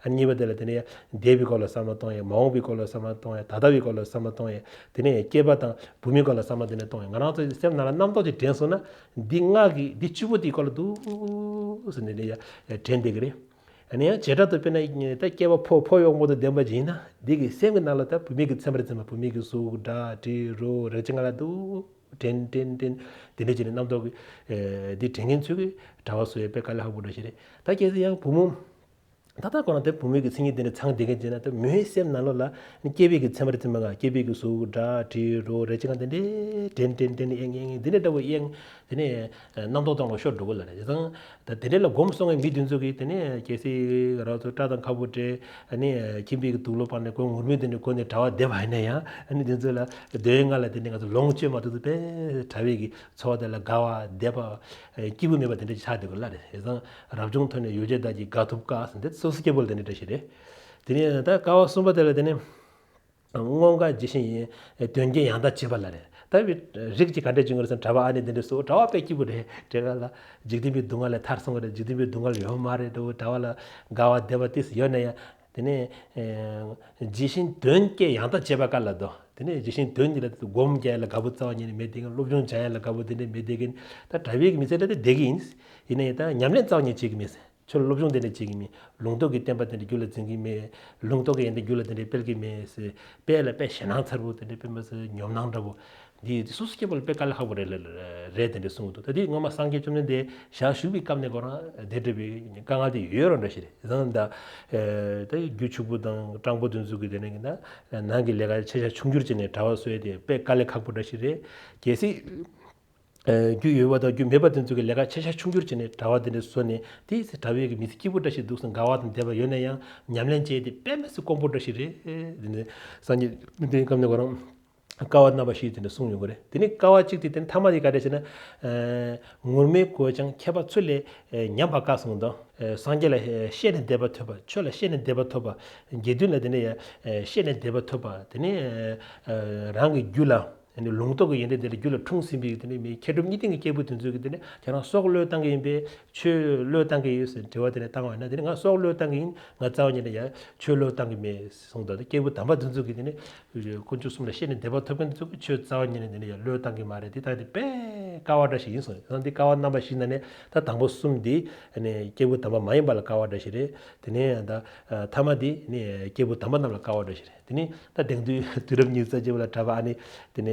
ཨ། གཉིས་པ་དེ་ལ་དེ་ནས་འདས་པའི་སྐོར་ལ་བསམ་བློ་གཏོང་ཡས། མ་འོངས་པའི་སྐོར་ལ་བསམ་བློ་གཏོང་ཡས། ད་ལྟ་བའི་སྐོར་ལ་བསམ་བློ་གཏོང་ཡས། དེ་ནས་སྐྱེས་པ་དང་བུད་མེད་སྐོར་ལ་བསམ་བློ་དེ་ནས་གཏོང་ཡས། ང་རང་ཚོའི་སེམས་ནང་ལ་རྣམ་རྟོག་ཅིག་དྲན་སོང་ན། འདི་ལྔ་གི་འདི་བཅུ་པོ་དེའི་སྐོར་ལ་འདུག་ཟེར་ནས་དེ་ཡ་དྲན་བསྡད་ཀྱི་རེད། ཨ་ནི་ཡང་བྱེ་བྲག་ཏུ་དཔེར་ན་ད་སྐྱེས་པ་ཕོ་ཕོ་ཡོང་པོ་དང་ལྡན་པ་ཅིག་ཡིན་ན། འདི་གི་སེམས་ཀྱི་ནང་ལ་ད་བུད་མེད་ཀྱི་ཚད་མར་འཛིན་པ། བུད་མེད་ཀྱི་གཟུགས་སྒྲ་དྲི་རོ་རེག་བྱ་ལྔ་ལ་འདུག་དྲན་དྲན་དྲན། དེ་འདྲ་བྱས་ནས་རྣམ་རྟོག་གི་འདི་དྲན་མཁན་ཚོས་ཀྱི་གྲྭ་བ་བཟོ་ཡས་དཔེ་དཀའ་ལས་ཁག་པོ་འདྲ་ཞིག་རེད། ད་གལ་སྲིད་ཡང་བུ་མོ། ད་ལྟ་ཁོ་རང་དེ་བུད་མེད་ཀྱི་མཚན་ཉིད་དེ་འདྲ་ཚང་བསྡད་མཁན་ཅིག་ན། ད་མོའི་སེམས་ནང་ལོགས་ལ་སྐྱེས་པའི་གི་ཚད་མར་འཛིན་པ་ལྔ། སྐྱེས་པའི་གི་གཟུགས་སྒྲ་དྲི་རོ་རེག་བྱ་ལྔ་དེ་འདྲའི་དྲན་དྲན་དྲན་གཡེང་གཡེང་དེ་འདྲ་འདྲ་བོ་གཡེང་། དེ་ནས་རྣམ་རྟོག་སྟེང་ལ་ཤོར་འགྲོ་གི་ལ་རེད། དེ་དང་ད་དེ་འདྲ་ལ་སྒོམ་སོང་བའི་མི་དེ་ཚོ་གིས་དེ་ནས་གལ་སྲིད་ང་རང་ཚོ་སྐྲ་དང་ཁ་སྤུ་བྲེགས། ཨ་ནི་ཁྱིམ་པའི་གི་དུག་ལོག་སྤར་ནས་གོས་ངུར་སྨྲིག་དེ་འདྲ་གོན་ནས་གྲྭ་བ་བསྡད་པ་ཡིན་ན་ཡང་། ཨ་ནི་དེ་ཚོ་ལ་འདོད་ལྔ་ལ་དེ་འདྲ་ང་ཚོ་ལོངས་སྤྱོད་མ་ཐུབ་ཚེ་དཔེ་གྲྭ་བའི་གི་འཚོ་བ་དེ་ལ་དགའ་བ་བདེ་བ་སྐྱིད་པོ་མེད་པ་དེ་འདྲ་ཅིག་ཆགས་བསྡད་ཀྱི་ལ་རེད། བྱས་ཙང་རབ་བྱུང་ཐོབ་ནས་ཡུལ་བྱེད་བདག་གིས་དགའ་ཐུབ་དཀའ་ཟེར། འདི་སོ་སོ་སྐྱེ་བོ་ལ་དེ་འདྲ་འདྲ་ཞིག་རེད། དེ་ནས་ད་ཀ་བ་གསུམ་པ་དེ་ལ་དེ་ནས། མངོན་དགའ་ཇི་བཞིན་ཡིན། དོན་གྱི་ཡང་དག་བྱེད་པ་ལ་རེད། ད་བའི་རིགས་ཀྱི་ག་འདྲས་བྱུང་གི་རེད་ཟེར་ན། གྲྭ་བ་ཨ་ནི་དེ་འདྲས་སུ་གྲྭ་བ་དཔེ་སྐྱིད་པོ་རེད། དེ་ག་ལ་འཇིག་རྟེན་པའི་སྡུག་བསྔལ་ལས་ཐར་སོང་བ་རེད། འཇིག་རྟེན་པའི་སྡུག་བསྔལ་ཡོད་མ་རེད་འགྲོ། གྲྭ་བ་ལ་དགའ་བ་བདེ་བ་ཏིས་ཡོད་ན་ཡང་། དེ་ནས་ཇི་བཞིན་དོན་གྱི་ཡང་དག་བྱེད་པ་དཀའ་ལ་དོ། དེ་ནས་ཇི་བཞིན་དོན་གྱི་ལ་སྒོམ་རྒྱག་ཡ་ལ་དགའ་པོ་རྩ་བ་ཉིད་ནས་མེད་དེ་གིན། སློབ་སྦྱོང་སྦྱང་ཡ་ལ་དགའ་པོ་དེ་འདྲས་མེད་དེ་གིན། ད་གྲྭ་བའི་གི་མི་ཚེ་འདྲ་དེ་བསྡད་ཀྱི་ཡིན། ཡིན་ན་ཡང་ད་ཉམས་ལེན་རྩ་བ་ཉིད་བྱེད་ཀྱི་མེད། ཁྱོད་སློབ་སྦྱོང་དེ་འདྲ་བྱེད་ཀྱི་མེད། ལུང་རྟོགས་ཀྱི་བསྟན་པ་དེ་འདྲ་རྒྱུད་ལ་འཛིན་གྱི་མེད། ལུང་རྟོགས་ཀྱི་ཡོན་ཏན་རྒྱུད་ལ་དེ་འདྲ་སྤེལ་གྱི་མེད་ཟེར། དཔེ་ལ་དཔེ་ཞེད་སྣང་ཚ་པོ་དེ་འདྲ། དཔེ་མ་ཟེར་ཉོབ་སྣང་འདྲ་པོ། འདི་སོ་སོ་སྐྱེ་བོ་ལ་དཔེ་དཀའ་ལས་ཁག་པོ་རེད་ལ་རེད་དེ་འདྲ་གསུངས་འདུག་ད་འདི་སྔོན་མ་སངས་རྒྱས་བཅོམ་ལྡན་འདས་ཞལ་བཞུགས་པའི་སྐབས་ནས་ཁོ་རང་དེ་འདྲ་བའི་དཀའ་ངལ་དེ་ཡོད་རུང་འདྲ་ཞིག་རེད། བྱས་ཙང་ད་ད་རྒྱུ་ཕྱུག་པོ་དང་སྤྲང་པོ་དེ་ཚོ་གི་དེ་ནས་ཀྱི་ན་ནང་གི་ལས་ཀ་ཆེ་ཆ་ཆུང་འགྱུར་བྱས་ནས་གྲྭ་བ་བཟོས་ཏེ་དཔེ་དཀའ་ལས་ཁག་པོ་འདྲ་ཞིག་རེད། གལ་སྲིད། རྒྱུ་ཡོད་པ་དང་རྒྱུ་མེད་པ་དེ་ཚོ་གི་ལས་ཀ་ཆེ་ཆ་ཆུང་འགྱུར་བྱས་ནས་གྲྭ་བ་དེ་འདྲ་བཟོས་ནས། དེའི་ཚེ་གྲྭ་བའི་གི་མི་ཚེ་སྐྱིད་པོ་འདྲ་ཞིག་འདུག་ཟེར་དགའ་བ་དང་བདེ་བ་ཡོད་ན་ཡང་། ཉམས་ལེན་བྱས་ཏེ་དཔེ་མི་སྲིད་དཀོན་པོ་འདྲ་ཞིག་རེད། དེ་ནས་སངས་རྒྱས་བཅོམ་ལྡན་འདས་སྐབས་ནས་ཁོ་རང་ཀ་བ་རྣམ་པ་བཞི་དེ་འདྲ་གསུངས་ཡོང་གི་རེད། དེ་ནས་ཀ་བ་གཅིག་དེ་དེ་ནས་ཐ་མ་དེ་ག་འདྲ་ཞེ་ན། ངུར་སྨྲིག་གོས་ཀྱང་ཁྱད་པར་ཚུལ་ལས་ཉམས་པ་དཀའ་གསུངས་དང་། སངས་རྒྱས་ལ་བཤད་ནས་བདེ་བ་ཐོབ་པ། ཆོས་ལ་བཤད་ནས་བདེ་བ་ཐོབ་པ། དགེ་འདུན་ལ་དེ་ནས་བཤད་ནས་བདེ་བ་ཐོབ་པ། དེ་ནས་རང་གི་རྒྱུད་ལ། ཨ་ནི་ལུང་རྟོགས་ཀྱི་ཡོན་ཏན་དེ་ལ་རྒྱུད་ལ་འཁྲུངས་ཟིན་པའི་དེ་ནི་མི་མཁས་གྲུབ་གཉིས་ལྡན་གྱི་སྐྱེས་བུ་དེ་ཚོས་ཀྱི་དེ་ནི་ཁྱེད་རང་སྲོག་བློས་བཏང་གི་ཡིན་པས་ཆོས་བློས་བཏང་གི་ཡོད་ཟེར་དྲི་བ་དེ་ནི་བཏང་བ་ཡིན་ན། དེ་ནི་ང་སྲོག་བློས་བཏང་གི་ཡིན། ང་རྩ་བ་ཉིད་ནས་ཡང་ཆོས་བློས་བཏང་གི་མེད་གསུངས་དང་། དེ་སྐྱེས་བུ་དམ་པ་དེ་ཚོས་ཀྱི་དེ་ནི་དཀོན་མཆོག་གསུམ་ལ་བཤད་ནས་བདེ་བ་ཐོབ་མཁན་དེ་ཚོས་ཀྱི་ཆོས་རྩ་བ་ཉིད་ནས་དེ་ནི་ཡང་བློས་བཏང་གི་མ་རེད། དེ་ལྟ་དེ་དཔེ་དཀའ་བ་འདྲ་ཞིག་ཡིན་གསུངས། ཡང་འདི་དཀའ་བ་རྣམ་པ་བཞི་ན་ནི་ད་དང་པོ་གསུམ་འདི་ཨ་ནི་སྐྱེས་བུ་དམ་པ་མ་ཡིན་པ་ལ་དཀའ་བ་འདྲ་ཞིག་རེད། དེ་ནས་ད་ཐ་མ་འདི་ནི་སྐྱེས་བུ་དམ་པ་རྣམས་ལ་དཀའ་བ་འདྲ་ཞིག་རེད། དེ་ནས་ད་དེང་དུས་དུས་རབས་ཉི་ཤུ་རྩ་གཅིག་པ་ལ་གྲྭ་པ་ཨ་ནི་དེ་ནས་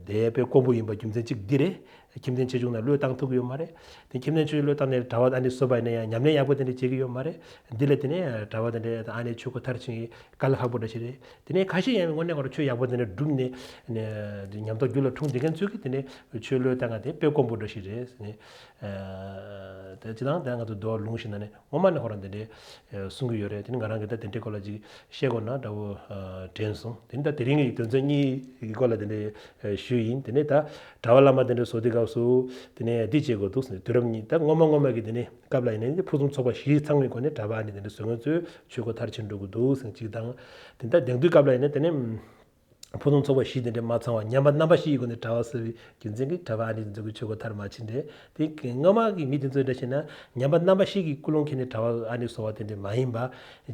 དེ་དཔེ་དཀོན་པོ་ཡིན་པ་རྒྱུ་མཚན་གཅིག་འདི་རེད། ཁྱིམ་ཚན་ཆེ་ཆུང་ནང་བློས་བཏང་ཐུབ་ཀྱི་ཡོད་མ་རེད། དེ་ཁྱིམ་ཚན་ཆེ་ཆུང་བློས་བཏང་ནས་གྲྭ་པ་ཨ་ནི་བཟོས་པ་ཡིན་ན་ཡང་ཉམས་ལེན་ཡག་པོ་དེ་འདྲ་བྱེད་ཀྱི་ཡོད་མ་རེད། འདི་ལ་དེ་ནས་གྲྭ་པ་དེ་འདྲ་ཨ་ནི་ཆོས་སྒོ་མཐར་ཕྱིན་གྱི་དཀའ་ལས་ཁག་པོ་འདྲ་ཞིག་རེད། དེ་ནས་ཁ་ཤས་ཡང་དངོས་གནས་ཁོ་རང་ཆོས་ཡག་པོ་དེ་འདྲ་བསྒྲུབས་ནས་ནས་ཉམས་རྟོགས་རྒྱུད་ལ་འཁྲུངས་བསྡད་མཁན་ཚོས་ཀྱིས་དེ་ནས་ཆོས་བློས་བཏང་ཡ་དེ་དཔེ་དཀོན་པོ་འདྲ་ཞིག་རེད་ཟེར་ནས། ཨ་དེ་སྤྱིར་བཏང་དེ་ང་ཚོ་འདུལ་བ་ལུང་ཞིག་ནང་ནས་སྔོན་མ་ནས་ཁོ་རང་དེ་འདྲའི་ཨ་གསུང་གི་ཡོད་རེད། དེ་ནི་ང་རང་གིས་ད་དེ་འདྲའི་སྐོར་ལ་ཅིག་བཤད་དགོས་ན་འདྲ་བོ་ཨ་དྲན་སོང་། དེ་ནི་ད་དེ་རིང་གི་དོན་ཚན་གཉིས་ཀྱི་སྐོར་ལ་དེ་འདྲའི་ཨ་ཞུས་ཡིན། དེ་ནས་ད་གྲྭ་པ་བླ་མ་དེ་འདྲ་བཟོ་དུས་སྐབས་སུ་དེ་ནས་འདི་བྱེད་དགོས་འདུག་ཟེར་ནས། དུས་རབས་ཉི་ད་སྔོན་མ་སྔོན་མ་གི་དེ་ནས་སྐབས་ལ་ཡིན་ནའི་ཕུན་སུམ་ཚོགས་པ་བཞི་ཚང་བའི་སྒོ་ནས་གྲྭ་པ་ཨ་ནི་དེ་འདྲ་བཟོ་མཁན་ཚོས་ཆོས་སྒོ་མཐར་ཕྱིན་འགྲོ་གི་འདུག་ཟེར་ནས་གཅིག་དང་། དེ་ད་དེང་དུས་སྐབས་ལ་ཡིན་ན་དེ་ནས་ཕུན་སུམ་ཚོགས་པ་བཞི་དེ་འདྲ་མ་ཚང་བ་ཉམས་པ་རྣམ་པ་བཞི་ཡི་སྒོ་ནས་གྲྭ་པ་ཟེར་བའི་རྒྱུ་མཚན་གྱིས་གྲྭ་པ་ཨ་ནི་དེ་ཚོ་གི་ཆོས་སྒོ་མཐར་མ་ཕྱིན་རེད། དེ་སྔོན་མ་གི་མི་དེ་ཚོ་འདྲ་བྱས་ན་ཉམས་པ་རྣམ་པ་བཞི་གི་ཀུན་སློང་འཁྱེར་ནས་གྲྭ་པ་ཨ་ནི་བཟོ་བ་དེ་འདྲ་མ་ཡིན་པ།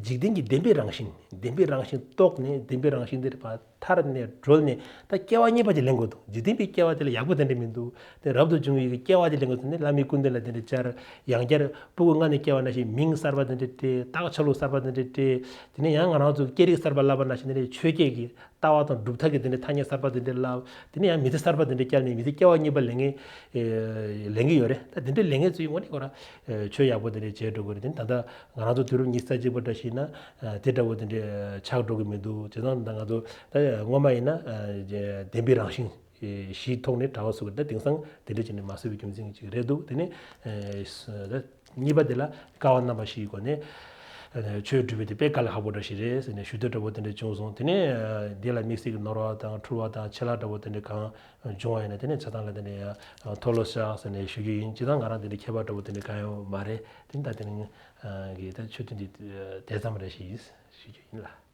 འཇིག་རྟེན་གྱི་བདེན་པའི་རང་བཞིན་བདེན་པའི་རང་བཞིན་རྟོགས་ནས་བདེན་པའི་རང་བཞིན་དེ་ཕར་ཐར་ནས་གྲོལ་ནས་ད་སྐྱེ་བ་གཉིས་པ་ཅིག་ལེན་དགོས་འདུག་འཇིག་རྟེན་པའི་སྐྱེ་བ་དེ་ལ་ཡག་པོ་དེ་འདྲ་མི་འདུག་དེ་རབ་ཏུ་བྱུང་བའི་སྐྱེ་བ་དེ་ལེན་དགོས་ཟེར་ནས་བླ་མའི་སྐུ་མདུན་ལ་དེ་འདྲ་བཅར། ཡང་བསྐྱར་སྤུ་གུ་མངལ་ནས་སྐྱེ་བ་ནང་བཞིན་མིང་གསར་པ་དེ་འདྲ་སྤྲད། རྟགས་ཆ་ལུགས་གསར་པ་དེ་འདྲ་སྤྲད། དེ་ནས་ཡང་ང་རང་ཚོ་སྐད་རིགས་གསར་པ་བསླབ་པ་ནང་བཞིན་དེ་འདྲ་ཆོས་སྐད་ཀྱི་ལྟ་བ་དང་སྒྲུབ་ཐབས་ཀྱི་དེ་འདྲ་ཐ་སྙད་གསར་པ་དེ་འདྲ་བསླབ། དེ་ནས་ཡང་མི་ཚེ་གསར་པ་དེ་འདྲ་བསྐྱལ་ནས་མི་ཚེ་སྐྱེ་བ་གཉིས་པ་ལེན་མཁན་ཨེ་ལེན་གྱི་ཡོད་རེད། ད་དེ་འདྲ་ལེན་མཁན་ཚོའི་ངོས་ནས་ཁོ་རང་ཨེ་ཆོས་ཡག་པོ་དེ་འདྲ་བྱས་འགྲོ་གི་རེད། དེ་ནི་ད་ལྟ་ང་རང་ཚོ་དུས་རབས་ཉི་ཤུ་རྩ་གཅིག་པ་འདྲ་ཞིག་ན་ཨ་དེ་འདྲ་བོ་དེ་འདྲ་ཆགས་འགྲོ་གི་མི་འདུག་བྱས་ཙང་ད་ང་ཚོ་ད་སྔོན་མ་ཡིན་ན་ཨ་བདེན་པའི་རང་བཞིན་ཨེ་གཞིའི་ཐོག་ནས་གྲྭ་པ་བཟོ་གི་རེད། ད་དེང་སང་དེ་འདྲ་བྱས་ནས་མ་བཟོས་པའི་རྒྱུ་མཚན་ཅིག་རེད་འདུག་དེ་ནས་ཨེ་ད་གཉིས་པ་དེ་ལ་སྐལ་བ་རྣམ་པ་བཞིའི་སྒོ་ནས་ཨ་ཆོས་སྒྲུབ་པའི་དེ་དཔེ་དཀའ་ལས་ཁག་པོ་འདྲ་ཞིག་རེད་ཟེར་ནས་ཞུ་འདོད་འདྲ་བོ་དེ་འདྲ་བྱུང་སོང་། དེ་ནས་ཨ་འདི་ལ་དམིགས་བསལ་གྱི་ནོར་བ་དང་འཁྲུལ་བ་དང་ཆད་ལྷག་འདྲ་བོ་དེ་འདྲ་གང་བྱུང་བ་ཡིན་ན་དེ་ནས་ཆ་ཚང་ལ་དེ་ནས་ཨ་མཐོལ་ལོ་བཤགས་ཟེར་ནས་ཞུ་རྒྱུ་ཡིན། སྤྱིར་བཏང་ང་རང་དེ་འདྲ་ཁྱད་པར་འདྲ་བོ་དེ་འདྲ་གང་ཡང་མ་རེད། དེ་ནི་ད་དེ་རིང་ཨ་གི་ད་ཆོས་ཐུན་འདི་དེ་ཙམ་རེ་ཞིག་ཡིན་ཞུ་རྒྱུ་ཡིན་ལགས།